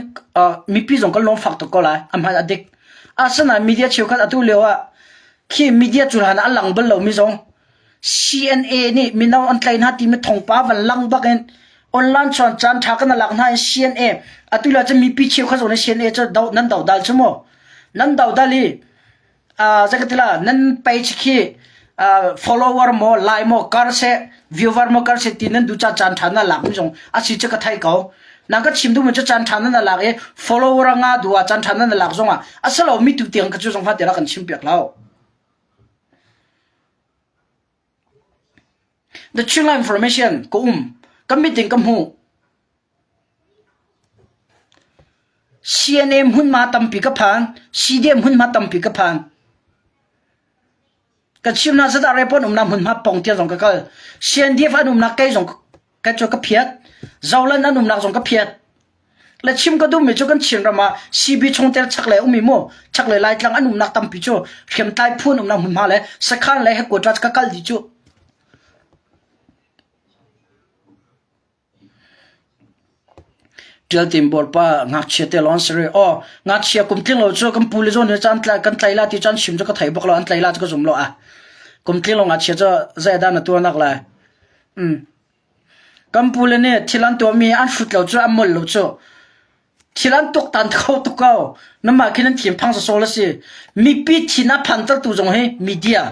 mipi zong kan lungfak tuk ko lai. A hman a dik. Asinain media cheukhat atu lio ah khi media cu hlan ah a lang bal lomi zong CNA nih mino an tlaih hna timi thawngpa van lang bak in online chuan caan ṭha kan lak hna in CNA atu lio cun mipi cheukhat zong nih CNA cu do, nan dodal cu mu. Nan dodal i Zeikatila nan page khi follower maw like maw kar seh viewer maw kar seh ti nan duh ca caan ṭha na lak mi zong a si cu ka thei ko. Nang ka chim duhmi cu caan ṭha nan lak i follower nga duh ah caan ṭha nan lak zong ah a si lo mi tu tiang ka cu zong fa tiah kan chim piak lo. The Chinland Information ka um ka meeting ka hmuh CNA hmunhma tampi ka phan. CDM hmunhma tampi ka phan. Ka chim hna zat ah report umnak hmunhma pong tiang zong ka kal. CNDF an umnak kei zong ka cu ka phiat. Zoland an umnak zong ka phiat. Le chim ka duhmi cu kan Chin ram ah CB chungtel chaklei ummi mu chaklei Laitlang an umnak tampi cu hriamtlai phu an umnak hmunhma le sakhan le headquarters ka kal dih cu. Ṭialtim bawipa ngakchia te lawng an si rih. Aw, ngakchia kum tling lo cu kan pu le zawn hi cu an tlai kan tlai la ti cu an chim cu ka thei bak lo, an tlai la cu ka zum lo ah. Kum tling lo ngakchia cu zeidah na tuarnak lai? Mm. Kan pu le nih thil an tuahmi an hrut lo cu an molh lo cu. Thil an tuaktan kho tuk ko. Namah khin an thinphang sawsawh a si. Mipi thin a phantertu zong hi media.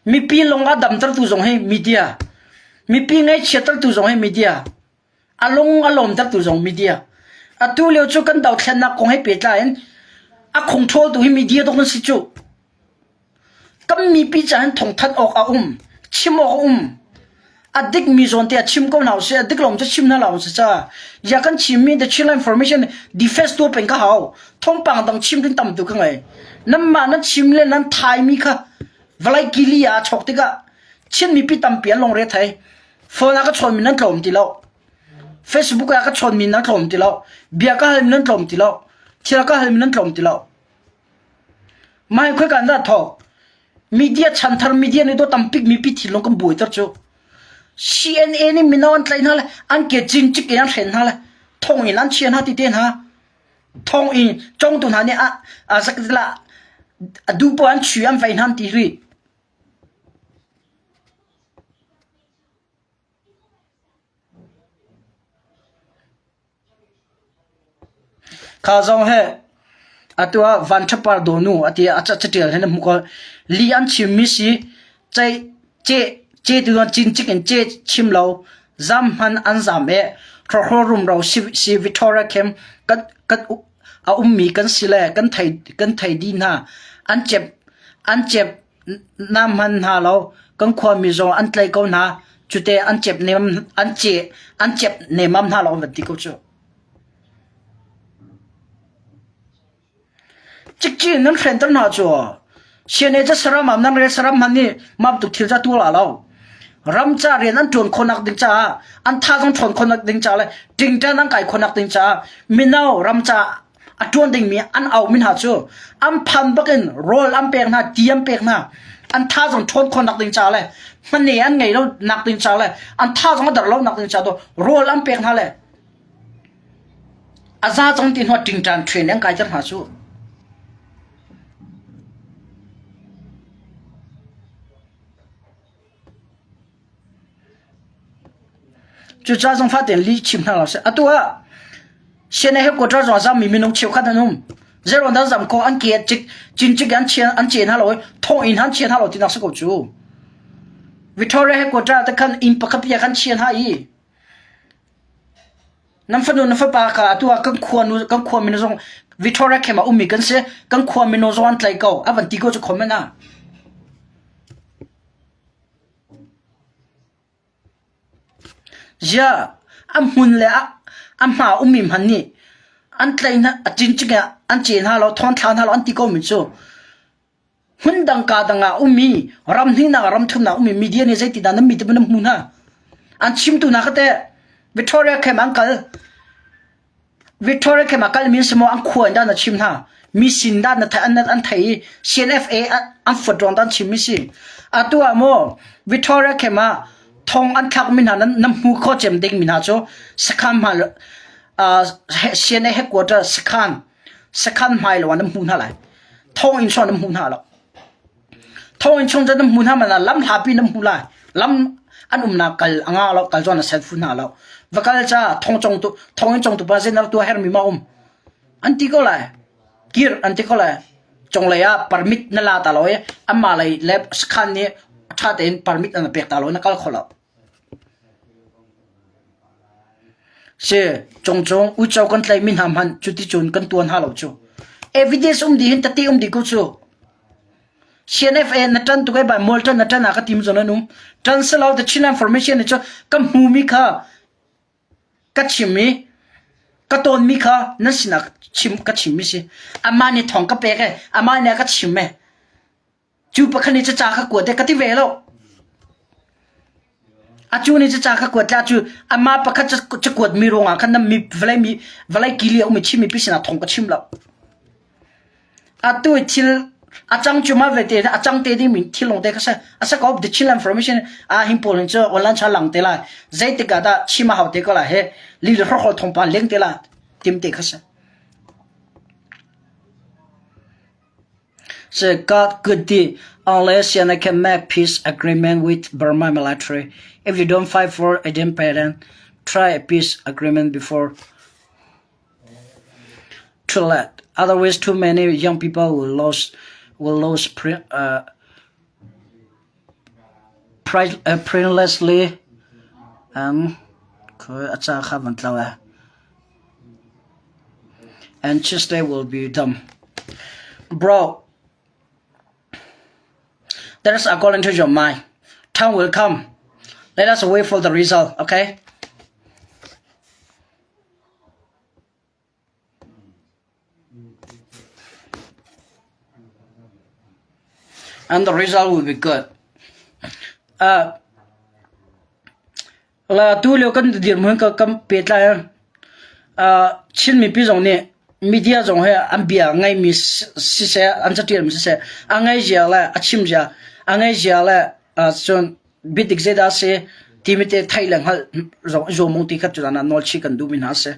Mipi lung a damtertu zong hi media. Mipi ngaihchiattertu zong hi media. A lung a lawmtertu zong media. Atu lio cu kan dothlennak kong he pehtlai in a khungṭhawltu hi media dawk nan si cu. Kan mipi caah hin thawngthanh awk a um, chim awk a um. A dikmi zawn te ah chim ko hna usih, a dik lo cu chim hna lo usih ca. Ya kan chimmi the Chinland Information defense tu peng ka hau. Thawngpang dang chim ding tam tu ka ngei. Nanmah nan chim le nan thaimi kha vawlei kili ah chok tikah Chin mipi tampi an lungre thei. Phone ah ka chawnmi nan tlawm ti lo. Facebook ah ka chawnmi nan tlawm ti lo. Bia ka halmi nan tlawm ti lo. Thil ka halmi nan tlawm ti lo. Mah hi khoika in dah thawk? Media chanthar media nih dawt tampik mipi thinlung kan buaiter cu. CNA nih mino an tlaih hna le an ke cincik in an hren hna le thong in an chia hna ti te hna. Thong in congtu hna nih a a zakzala a duh poah an chu an vei hna an ti rih. Kha zong he atu ah Vanṭhapar dawnu a ti a caṭial he na hmuh ko. Li an chimmi si ceih ceh ce tu cincik in ce chim lo zam hman an zam e hrokhrawl rumro si, si Victoria Camp kan kan a ummi kan si le kan thei kan thei dih hna an cep an cep Na hman hna lo. Kan khuami zong an tlaih ko hna. Cute an cep nem an ce an cep nemam hna lo an van ti ko cu. Cikcin nan hrenter hna cu CNA ca saram ah nan rel saram hman nih mam tuk thil ca tu la lo. Ram ca rian an ṭuan khawhnak ding caah an thazaang ṭhawn khawhnak ding caah le ṭingṭan an kai khawhnak ding caah mino ram ca a ṭuan dingmi an auhmi hna cu an phan bakin rawl an pek hna, ti an pek hna, an thazaang ṭhawn khawhnak ding ca le hmane an ngei lo nak ding ca le an thazaang a dar lo nak ding ca tu rawl an pek hna le a za cang ti hnu ah ṭingṭan train an kaiter hna cu. Cucaah zangfah tein lih chim hna lo seh. Atu ah CNA headquarter zong ah zammi minung cheukhat an um. Zeiruang dah zam ko an ke cik cincik an chia an ce hna lo i thonginn han chia hna lo tinak si ko cu. Victoria headquarter te khan inn pakhat pi ah khan chia hna i nan fanu na fapa kha atu ah kan khua nu kan khua mino zong Victoria camp ah ummi kan si kan khua mino zong an tlai ko a van ti ko cu comment ah. Ziah a hmun le a hma ummi hmanh nih an tlaih hna, a cincik ah an ce hna lo, thawngthla hna lo an ti komi cu hmundang kaa dang ah ummi ram hnihnak ah ram thumnak ummi media nih zeitindah nan mi te nan hmuh hna? An chimtu hna kha teh Victoria camp an kal. Victoria camp ah kalmi an si maw an khua in dah na chim hna mi sin dah na an, an thei i CNFA an fuat ruang dah an chimmi si atu ah maw Victoria camp ah thong an thlakmi hna nan, nan hmu kho cem dingmi hna cu sakhan hma uh, CNA headquarter sakhan sakhan hmai lo ah nan hmu hna lai. Thawnginn chung nan hmu hna lo. Thawnginn chung cu nan hmu hna man ah lam hlapi nan hmu lai. Lam an umnak kal a nga lo, kal zawn a set fu hna lo. Va kal ca thong cong tu thawnginn congtu pa zei na rak tuah hermi ma um. An ti ko lai. Kir an ti ko lai. Conglei ah permit na la ta lo i anmah lei le sakhan nih ṭha tein permit an pek ta lo na kal kho lo. Si, cungcung uico kan tlaihmi hna hmanh cuticun kan tuan hna lo cu. Evidence um dih hin tete um dih ko cu. CNFA na ṭan tuk ai bai mual ṭan na ṭan ah ka tim zawn an um. Ṭan silo the Chin Information nih cun ka hmumi kha ka chim i ka tawnmi kha nan sinah chim ka chimmi si. Amah nih thawng ka pek e, amah nih a ka chim e. Cu pakhat nih caca kha kuat e ka ti ve lo. A cu nih caca kha kuat la cu amah pakhat cakuat mi ruangah khan nan mi vawlei mi vawlei kili a um i Chin mipi sinah thawng ka chim lo. Atu i thil a cang cu ma vete a cang te ding mi thil lawng te kha si. A si ko the Chin information ah hin pawl hin cu online cha lang te lai. Zeitik ah dah chim a hau te ko lai he li le hrokhol thawngpang leng te la tim te kha si. So God could do unless you can make peace agreement with Burma military. If you don't fight for independence, try a peace agreement before too late. Otherwise, too many young people will lose will lose pre, uh, pri, uh, printlessly. Um, and Tuesday will be dumb. Bro, that is according to your mind. Time will come. Let us wait for the result, okay? And the result will be good. Uh, La tu lio kan dirhmun ka kan pehtlai ah Chin mipi zong nih media zong he an bia ngaimi siseh an catialmi siseh a ngei zia le a chim zia a ngei zia le cun biadik zeidah a si timi te theih le hngalh zong i zuam ti kha cu ah nawl chih kan duhmi hna a si.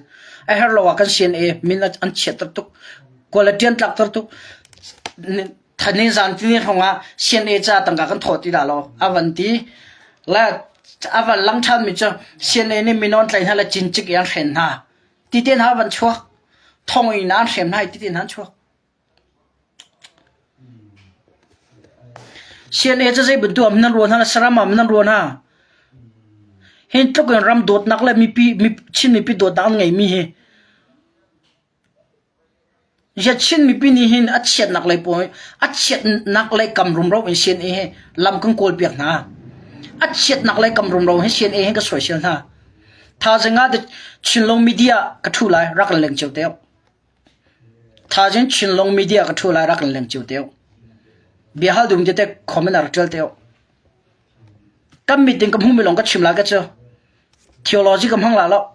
A herh lo ah kan CNA min an chiatter tuk quality an tlakter tuk Thani zan tini hrawng ah CNA ca tangka kan thawh ti dah lo a van ti. Le a van lang ṭhan mi cu CNA nih mino an tlaih hna le cincik i an hren hna. Ti te hna van chuak. Thong in an hrem hna i ti te hna an chuak. CNA cu zei bantuk ah nan ruah hna le saram ah nan ruah hna. Hin tluk in ram dawtnak le mipi, Chin mipi dawtnak an ngeimi hi Chin mipi nih hin a chiatnak lei pawl a chiatnak lei kam rumro in CNA hi lam kan kawlpiak hna. A chiatnak lei kam rumro hi CNA hi ka soisel hna. Thaizing ah Chinlung media ka ṭhu lai rak kan leng cio te. Thaizing Chinlung media ka ṭhu lai rak kan leng cio te. Bia hal dum te comment rak ṭial te. Kan mit in ka hmumi lawng ka chim lai ka cu. Theology ka hmang la lo.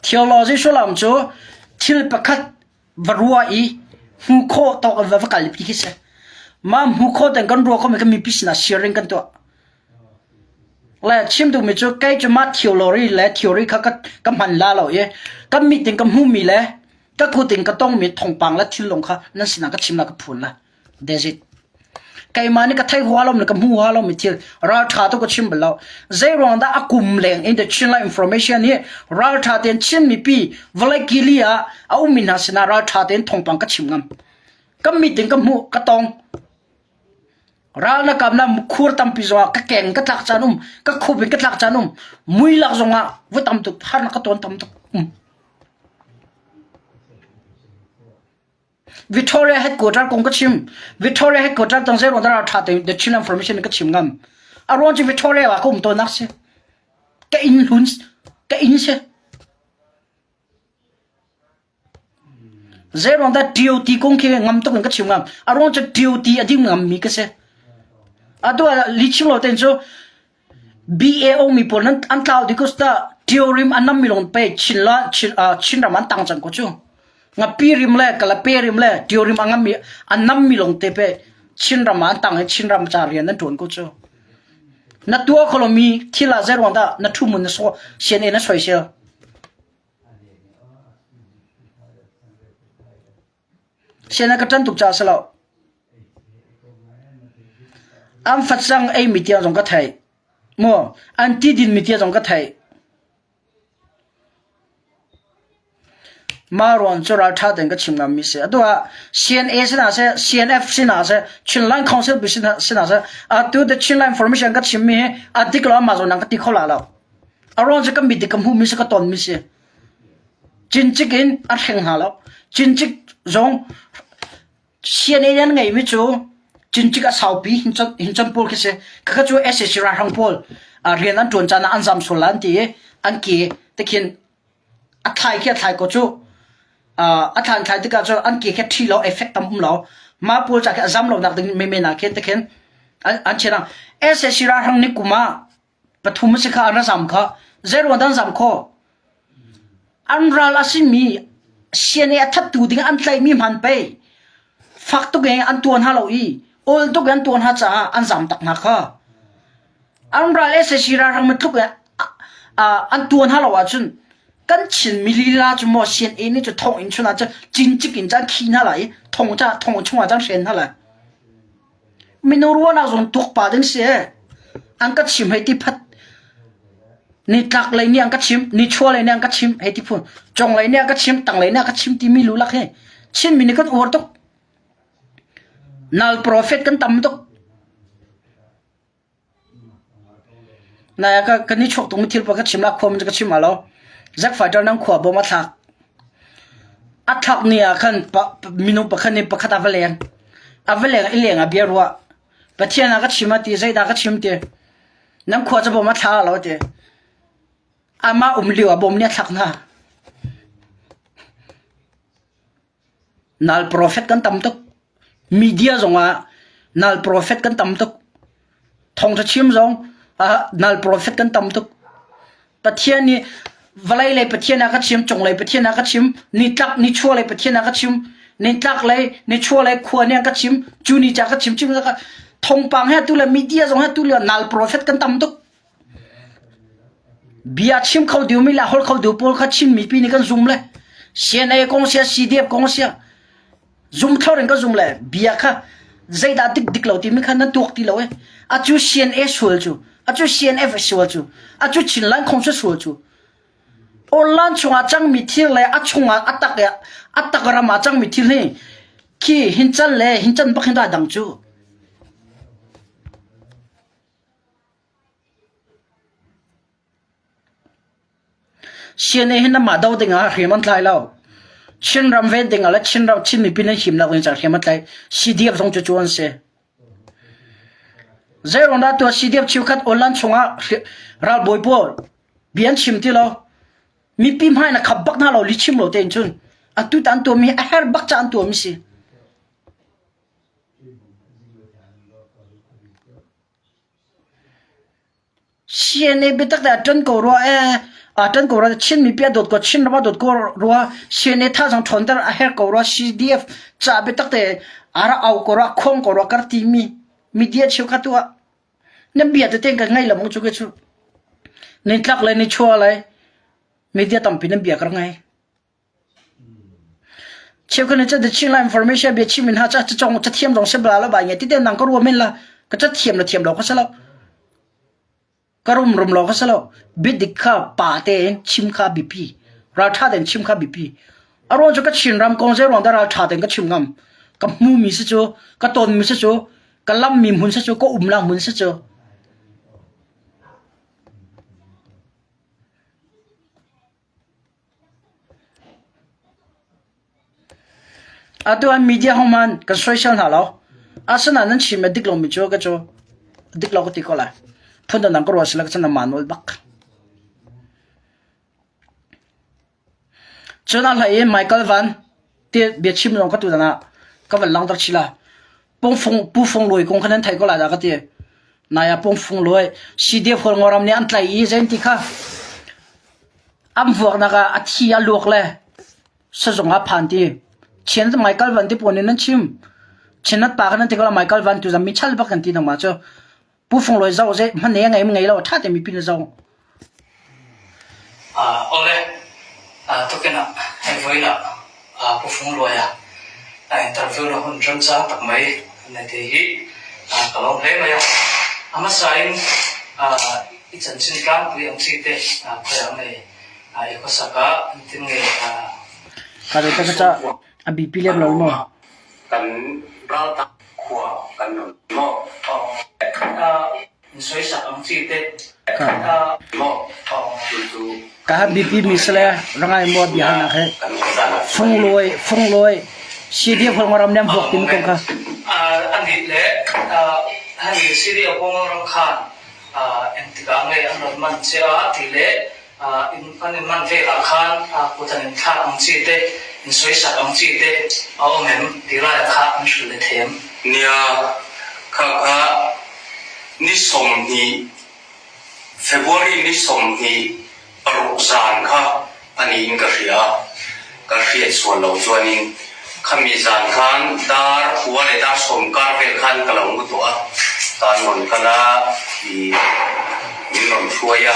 Theology sullam cu thil pakhat va ruah i hmu khawh tawk in va kalpi khi si. Mah hmu khawh tein kan ruah khomi kan mipi sinah sharing kan tuah. Le chim duhmi cu kei cu mah theology le theory kha ka, ka hman la lo i kan mit in ka hmuhmi le ka kut in ka tongmi thawngpang le thil lawng kha nan sinah ka chim la ka phun la. That's it. Keimah nih ka thei hua lo ka hmu hua lo mi thil ralṭha tu ka chim bal lo. Zei ruang dah a kum leng in the Chinland information hi ralṭha tein Chin mipi vawlei kili ah a ummi hna sinah ralṭha tein thawngpang ka chim ngam. Ka mit in ka hmuh ka tong. Ral na kam na khur tampi zongah ka keng ka tlak caan um ka khup in ka tlak caan um mui lak zongah voi tam tuk harnak ka tawn tam tuk um. Victoria headquarter kong ka chim. Victoria headquarter tang zei ruang dah ṭha tein the Chin information ka chim ngam. A ruang cu Victoria ah ka um tawnnak si. Ka inn hlun ka inn si. Zei ruang dah TOT kong khi ngam tuk in ka chim ngam. A ruang cu TOT a ding ngam mi ka si. Atu ah li chim lo ten cu BAO mi pawl nan an tlau dih ko ta Tiorim an nam mi lawng pe Chin la Chin uh, Chin ram an tang cang ko cu. Ngapi rim le Kalape rim le Tiorim a ngam mi an nam mi lawng te pe Chin ram an tang i Chin ram ca rian nan tuan ko cu. Na tua kholo mi thil ah zei ruang dah na thu mun na so CNA na soisel. CNA ka ṭan tuk caah si lo. An facang eimi tiang zong ka theih. Maw an ti dinmi tiang zong ka theih. Mah ruang cu ralṭha tein ka chim ngammi si. Atu ah CNA si hna seh, CNF si hna seh, Chinland Council si hna seh, atu the Chinland Information ka chimmi hi a dik lo amah zawn ka ti kho la lo. A ruang cu ka mit ka hmuhmi si ka tonmi si. Cincik in a hreng hna lo. Cincik zong CNA an ngeihmi cu cincik a saupi hincon pawl khi si. Khakha cu SAC ralhrang pawl rian an ṭuan caan ah an zam sual la an ti i an ke te khin a thlai khi a thlai ko cu. A thlan thlai tikah cun an ke khi a ṭhi lo, effect tam um lo. Mah pawl ca khi a zam lonak ding menmen ah khin te khin an chiah hna. SAC ralhrang ni kum ah pathum a si kha an ra zam kha zeiruang dah an zam khawh an ral a simi CNA a thattu ding an tlaihmi hman pei fak tuk in an tuan hna lo i awl tuk in an tuan hna caah an zam tak hna kha an ral SAC ralhrang matluk in an tuan hna lo ahcun kan Chin mi lila cu maw CNA nih cu thong in chun ah cun cincik in cun khi hna lai i thong ca thong chung ah cun hren hna lai Mino ruahnak zong tuak pa ding si an ka chim hei ti phat. Nitlak lei nih an ka chim, nichuah lei nih an ka chim hei ti phun. Cong lei nih an ka chim, tang lei nih an ka chim timi lulak hi Chinmi nih kan uar tuk. Nal prophet kan tam tuk. Nai ka kan i chuak tuk mi thil pa ka chim la khua ka chim lo. Zack Fighter nang khua bom a thlak. A thlak ni ah khan minung pakhat nih pakhat a va leng. A va leng i leng ah bia ruah. Pathian ah ka chim a ti, zeidah ka chim ti. Nan khua cu bom a thla lo ti. Amah um lio ah bom nih a thlak hna. Nal profet kan tam tuk. Media zongah nal profet kan tam tuk. Thawngṭha chim zong ah nal profet kan tam tuk. Pathian nih vawlei lei Pathian a ka chim, cunglei Pathian a ka chim, nitlak nichuah lei Pathian a ka chim, nitlak lei nichuah lei khua nih a ka chim, cu ni ca ka chim chim ka thawngpang he tu le media zong he tu le nal profet kan tam tuk. Bia chim kho deuhmi le holh kho deuh pawl kha Chin mipi nih kan zum le CNA kong sia CDF kong sia zum thlor in ka zum le bia kha zeidah dik dik lo timi kha nan tuak ti lo e acu CNA sual cu acu CNF sual cu acu Chinland khong sual cu online chungah cangmi thil le a chungah a tak a tak ram ah cangmi thil hi khi hin can le hin can bak hin dah dang cu CNA hi nanmah do ding ah hriam an tlai lo. Chinram ven ding ah le Chinram Chin mipi nan himnak ding caah hriam an tlai. CDF zong cucu an si. Zeiruang dah tuah CDF cheukhat online chungah ralbawi pawl bia an chim ti lo. Mipi hmai na khap bak hna lo li chim lo tein cun atu ta an tuahmi a her bak ca an tuahmi si. CNA biatak te a ṭan ko rua ee. Aa ṭan ko rua. Chin mipi a dawt ko. Chin ram a dawt ko rua. CNA thazaang ṭhawnter a herh ko rua. CDF ca biatak te a rak au ko rua, khuang ko rua kar timi media cheukhat tu ah nan bia tete kan ngai lo maw cu ke cu. Nitlak le nichuah le media tampi nan bia ka rak ngai. Cheukhat nih cun The Chinland Information bia chim in ha ca cawng cathiam zong si bala lo bai nge ti te nang ka ruam men la ka cathiam la thiam lo ka si lo ka rum rum lo ka si lo biadik kha pa tein chim kha biapi ralṭha tein chim kha biapi a ruang cu ka Chin ram kong zei ruang dah ralṭha tein ka chim ngam ka hmu mi si cu ka ton mi si cu ka lam mi hmun si cu ka um la hmun si cu Atu an media homan kan soisel hna lo. Asinain nan chim a dik lomi cu ka cu dik lo ka ti ko lai. Phun dang ka ruah sila ka cun mah nawl bak. Cun a hlei in Michael Van ti biachim zong ka tu dan ah ka van langhter chih la. Pungfung Pu Fung Luai kong kha nan thei ko lai dah ka ti. Nai ah Pungfung Luai CDF Hualngoram nih an tlaih i zein ti kha an vuaknak ah a thi a luak le sazung ah phan ti. Chin Michael Van ti pawl nih nan chim. Chinat pa kha nan ti ko la Michael Van tu zam mi chal bak kan ti nangmah cu. Pu Fung Luai zoh ze hman ne ngei ngei lo tha te mi pin zo. Awle, tukin ah hei voi lah Pu Fung Luai ah. Interview na hun remcang tak mai na ti hi ka lawm hle mai a. A hmasa in i chanchin tlangpui ang chi te khawiah nge i khuasak ah engtin nge Ka dawt ka ca a bipi lem lo maw? Kan raltak khua kan ram maw? Sawisak ang chi te. Ka han bipi mi sale rangai mo bia halnak he funglawi funglawi CDF ram nem vuak timi kong kha. Anih le hani CDF ram khan engtikah nge an rawn man che a ti le an in man velah khan kut an in thlak ang chi te in sawisak ang chi te a awm em ti lai kha an hrilh le them. Nia kha kha ni 20 February ni 26 zan kha a niin ka hria a, ka hriat sual lo chuanin khami zan khan dar 9 leh dar 10 kar vel khan ka lo mu tawh a, tan rawn kal a i min rawn hruai a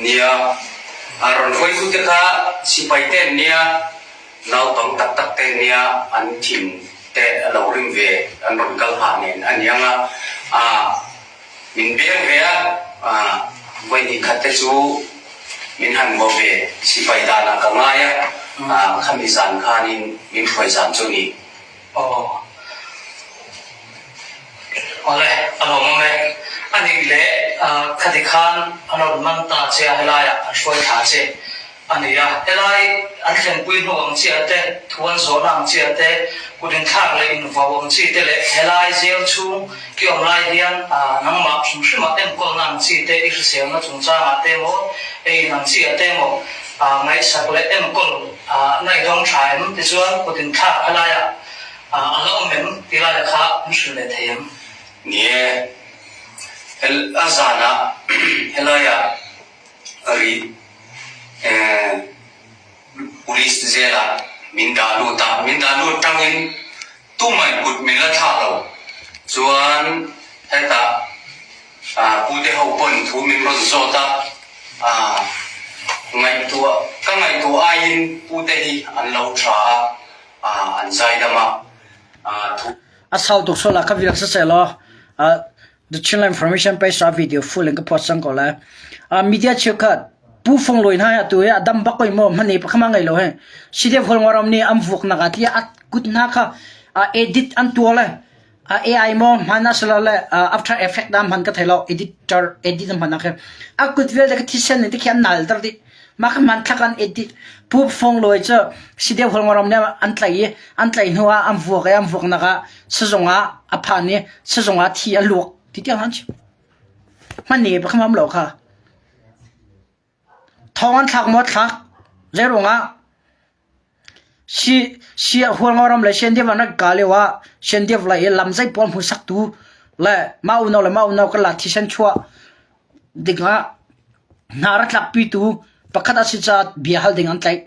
nia, a rawn hruaitute kha sipai te an nia, naupang tak tak te an nia, an thin te a lo rim ve an rawn kal hah nen a ni ang a, ah. Min beng ve a, vawi hnih khat te chu min han vaw ve, sipai danah ka ngai a, khami zan khanin min hruai zan chu ni. Aw. Awle, a lawmawm e. A nih leh khati khan an rawn man ta che a, helaiah an hruai thla che. A ni a, helai an thlenpui hnu ang chiah te, thu an zawhna ang chiah te, kut inthlak leh invau ang chi te leh helai zel chhung i awm lai hian nangmah hrim hrimah enkawlna ang chi te, i hriselna chungchangah te emaw, ei in ang chiah te emaw ngaihsak leh enkawl na i dawng tha em? Tichuan kut inthlak helaiah a la awm em? Ti laia kha an hrilh leh thei em? Ni e, a zanah helaiah Rih Police zelah min dah lut a, min dah lut tangin tumah kut min la thlak lo. Chuan hetah pute ho pawn thu min rawn zawt a, ngaihtuah ka ngaihtuah aiin pute hi an lo tha a, an zaidam a, thu. A sau tuk sual ah ka viak siseh law The Chinland Information page ah video full in ka post cang ko lai. Uh, media cheukhat Pu Fung Loi hna hi atu hi a dam bak koi maw hmani pakhama ngei lo he. CDF Hualngoram nih an vuak nak ah ti a kut hna kha uh, edit an tuah le uh, AI maw hman a silo le uh, after effect da hman ka thei lo editor edit an hman nak he a kut vialte ka thisen ni te khi an nal tar dih mah kha hman thlak an edit Pu Fung Loi cu CDF Hualngoram nih an tlai i an tlai hnu ah an vuak i an vuak nak ah sizung ah a phan i sizung ah thi a luak ti tiang an chim. Hman ne pa kham lo kha. Thong an thlak maw thlak zeiruang ah si si Hualngoram le Siandiv an rak ka lio ah Siandiv lei i lam zei pawl hmusak tu le mah unau le mah unau kan la thisen chuah ding ah hna ra tlak pi tu pakhat a si caah bia hal ding an tlaih.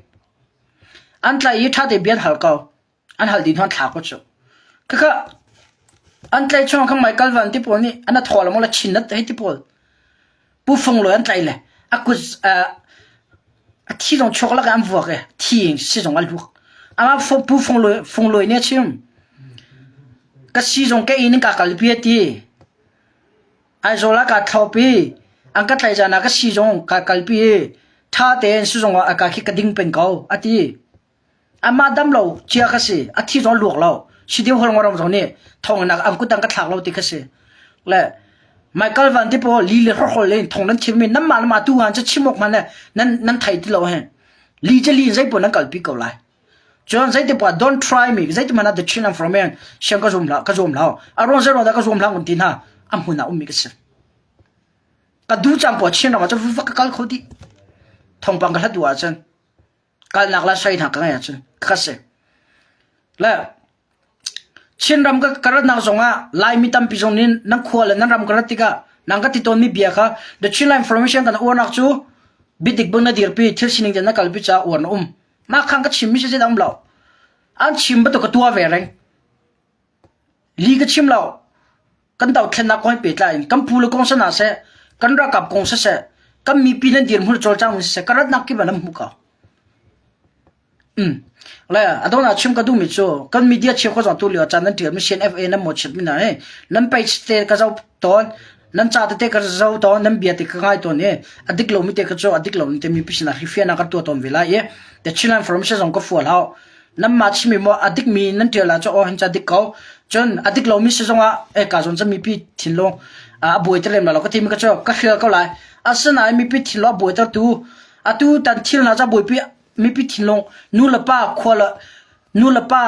An tlaih i ṭha te bia an hal ko. An hal dih hnu an thla ko cu. Khakha an tlaih chung kha Michael Van ti pawl nih an a thaw le maw le chin nat hei ti pawl. Pu Fung Lawi an tlaih le a kut a thi zong chuak lak an vuak i thi sizung a luak. Amah Pu Fung Lawi Fung Lawi nih a chim. Ka sizung ka inn in ka kalpi a ti. Aizawl ah kaa thlop i an ka tlaih zan ah ka sizung ka kalpi i ṭha tein sizung ah ka khi ka ding peng ko a ti. Amah dam lo cia ka si. A thi zong luak lo. Sidiu hol ngorom zong nih thong nak an kut an ka thlak lo ti ka si. Le Michael Van ti pawl li le hrokhol in thong nan chim mi nan mah le mah tu han cu chim awk hmanh le nan nan thei ti lo he. Li cu li zei pawl nan kalpi ko lai. Cun zeiti pa don't try me zeiti hmanh ah the chin from me siang ka zum hlah ka zum hlah. A ruang zei ruang dah ka zum hlah ngun ti hna a hmun ah ummi ka si. Ka du cang pawl Chin ram ah cun va ka kal kho dih. Thawngpang ka hlat duh ahcun kalnak le soi hna ka ngeih ahcun ka si. Le Chinram ka ka ratnak zongah Laimi tampi zong nih nan khua le nan ram ka rat tikah nang ka ti tawnmi bia kha The Chinland Information kan uarnak cu biadik bang na dirpi thil sining te na kalpi caah uar na um. Mah khang ka chimmi si zeidah um lo. An chim bantuk ka tuah ve reng. Li ka chim lo. Kan dothlennak kong he pehtlai in kan pu le kong si hna seh, kan ralkap kong siseh, kan mipi nan dirhmun cawlcang siseh, ka ratnak kip ah nan hmuh ko. Le a dongnak chim ka duhmi cu kan media cheukhat zong tu lio caan nan ṭialmi CNFA nan mawhchiat mi hna hi nan page te ka zoh tawn, nan ca tete ka zoh tawn, nan bia te ka ngai tawn i a dik lomi te ka cu a dik lomi te mipi sinah hrifiahnak ka tuah tawn ve lai i The Chinland Forum zong ka fual hau. Nanmah chimmi maw a dikmi nan ṭial ahcun aw hin ca dik ko. Cun a dik lomi si zongah eh ka zawn cu mipi thinlung a buai te lem lai lo ka timi ka cu ka hrial ko lai. Asinain mipi thinlung a buaitertu atu tan thil hna cu a buaipi mipi thinlung nu le pa khua le nu le pa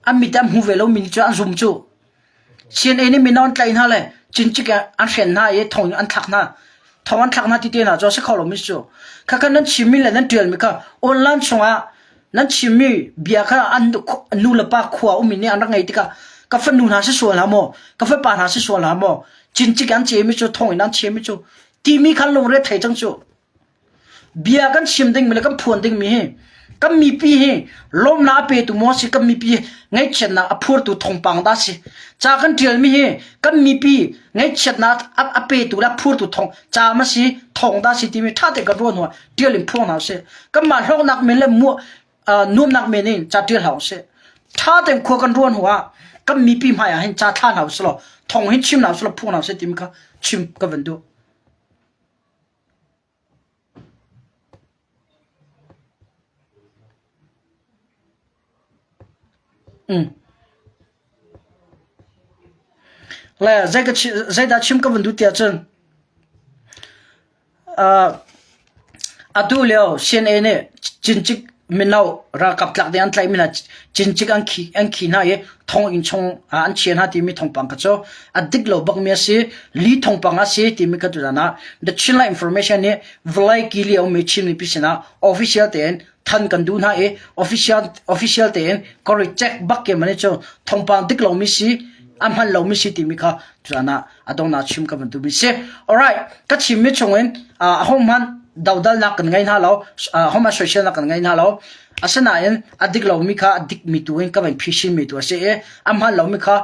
an mit an hmu ve lo mi nih cu an zum cu. CNA nih mino an tlaih hna le cincik an hren hna i thong an thlak hna. Thong an thlak hna ti te hna cu a si kho lomi cu. Khakha nan chimmi le nan ṭialmi kha online chungah nan chimmi bia kha an nu le pa khua ummi nih an rak ngei tikah ka fanu hna si sual hna maw, ka fapa hna si sual hna maw, cincik an cemi cu thong in an chemi cu timi kha lungre thei cang cu. Bia kan chim dingmi le kan phuan dingmi hi kan mipi hi lawmnak a petu maw si kan mipi ngaihchiatnak a phurtu thawngpang dah si. Ca kan ṭialmi hi kan mipi ngaihchiatnak a petu le a phurtu thawng ca ma si thawng dah si timi ṭha tein kan ruah hnu ah ṭial in phuang hna usih. Kanmah hlawknak men le nuamnak men in ca ṭial hlah usih. Ṭha tein khua kan ruah hnu ah kan mipi hmai ah hin ca thla hna usih law thawng hin chim hna usih law phuang hna usih timi kha chim ka van duh. Le zeidah chim ka van duh tiah cun atu lio CNA nih cincik mino ralkap tlak ding an tlaihmi hna cincik an khi an khi hna i thonginn chung ah an chia hna timi thawngpang kha cu a dik lo bakmi a si li thawngpang a si timi kha tuzan ah The Chinland Information nih vawlei kili a ummi Chin mipi sinah official tein than kan duh hna i official official tein correct check bak ke mani cu thawngpang dik lomi si a hman lomi si timi kha tuzan ah a dongnak chim ka van duhmi si. Alright, ka chimmi chungin uh, ahohmanh dodalnak kan ngei hna lo, ahohmanh soiselnak kan ngei hna lo. Asinain a dik lomi kha a dikmi tu in ka van phisinmi tu a si i a hman lomi kha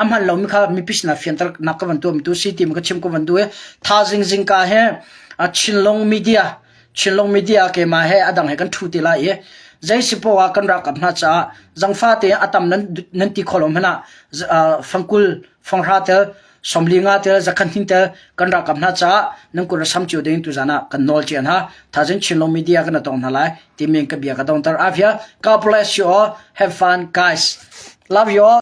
a hman lomi kha mipi sinah fianternak ka van tuahmi tu si timi ka chim ka van duh i thazing zingka he Chinlung media Chinlung media keimah he a dang he kan ṭhu ti lai i zei si poah ah kan ralkap hna caah zangfa tein a tam nan nan ti kho lo hmanh ah fangkul fanghra tel 45 tel zakhat hnin tel kan ralkap hna caah nan kut sam cio ding tuzan ah kan nawl cia hna thazing Chinlung media kan tong hna lai timi ka bia ka dongter avia God bless you all have fun guys love you all.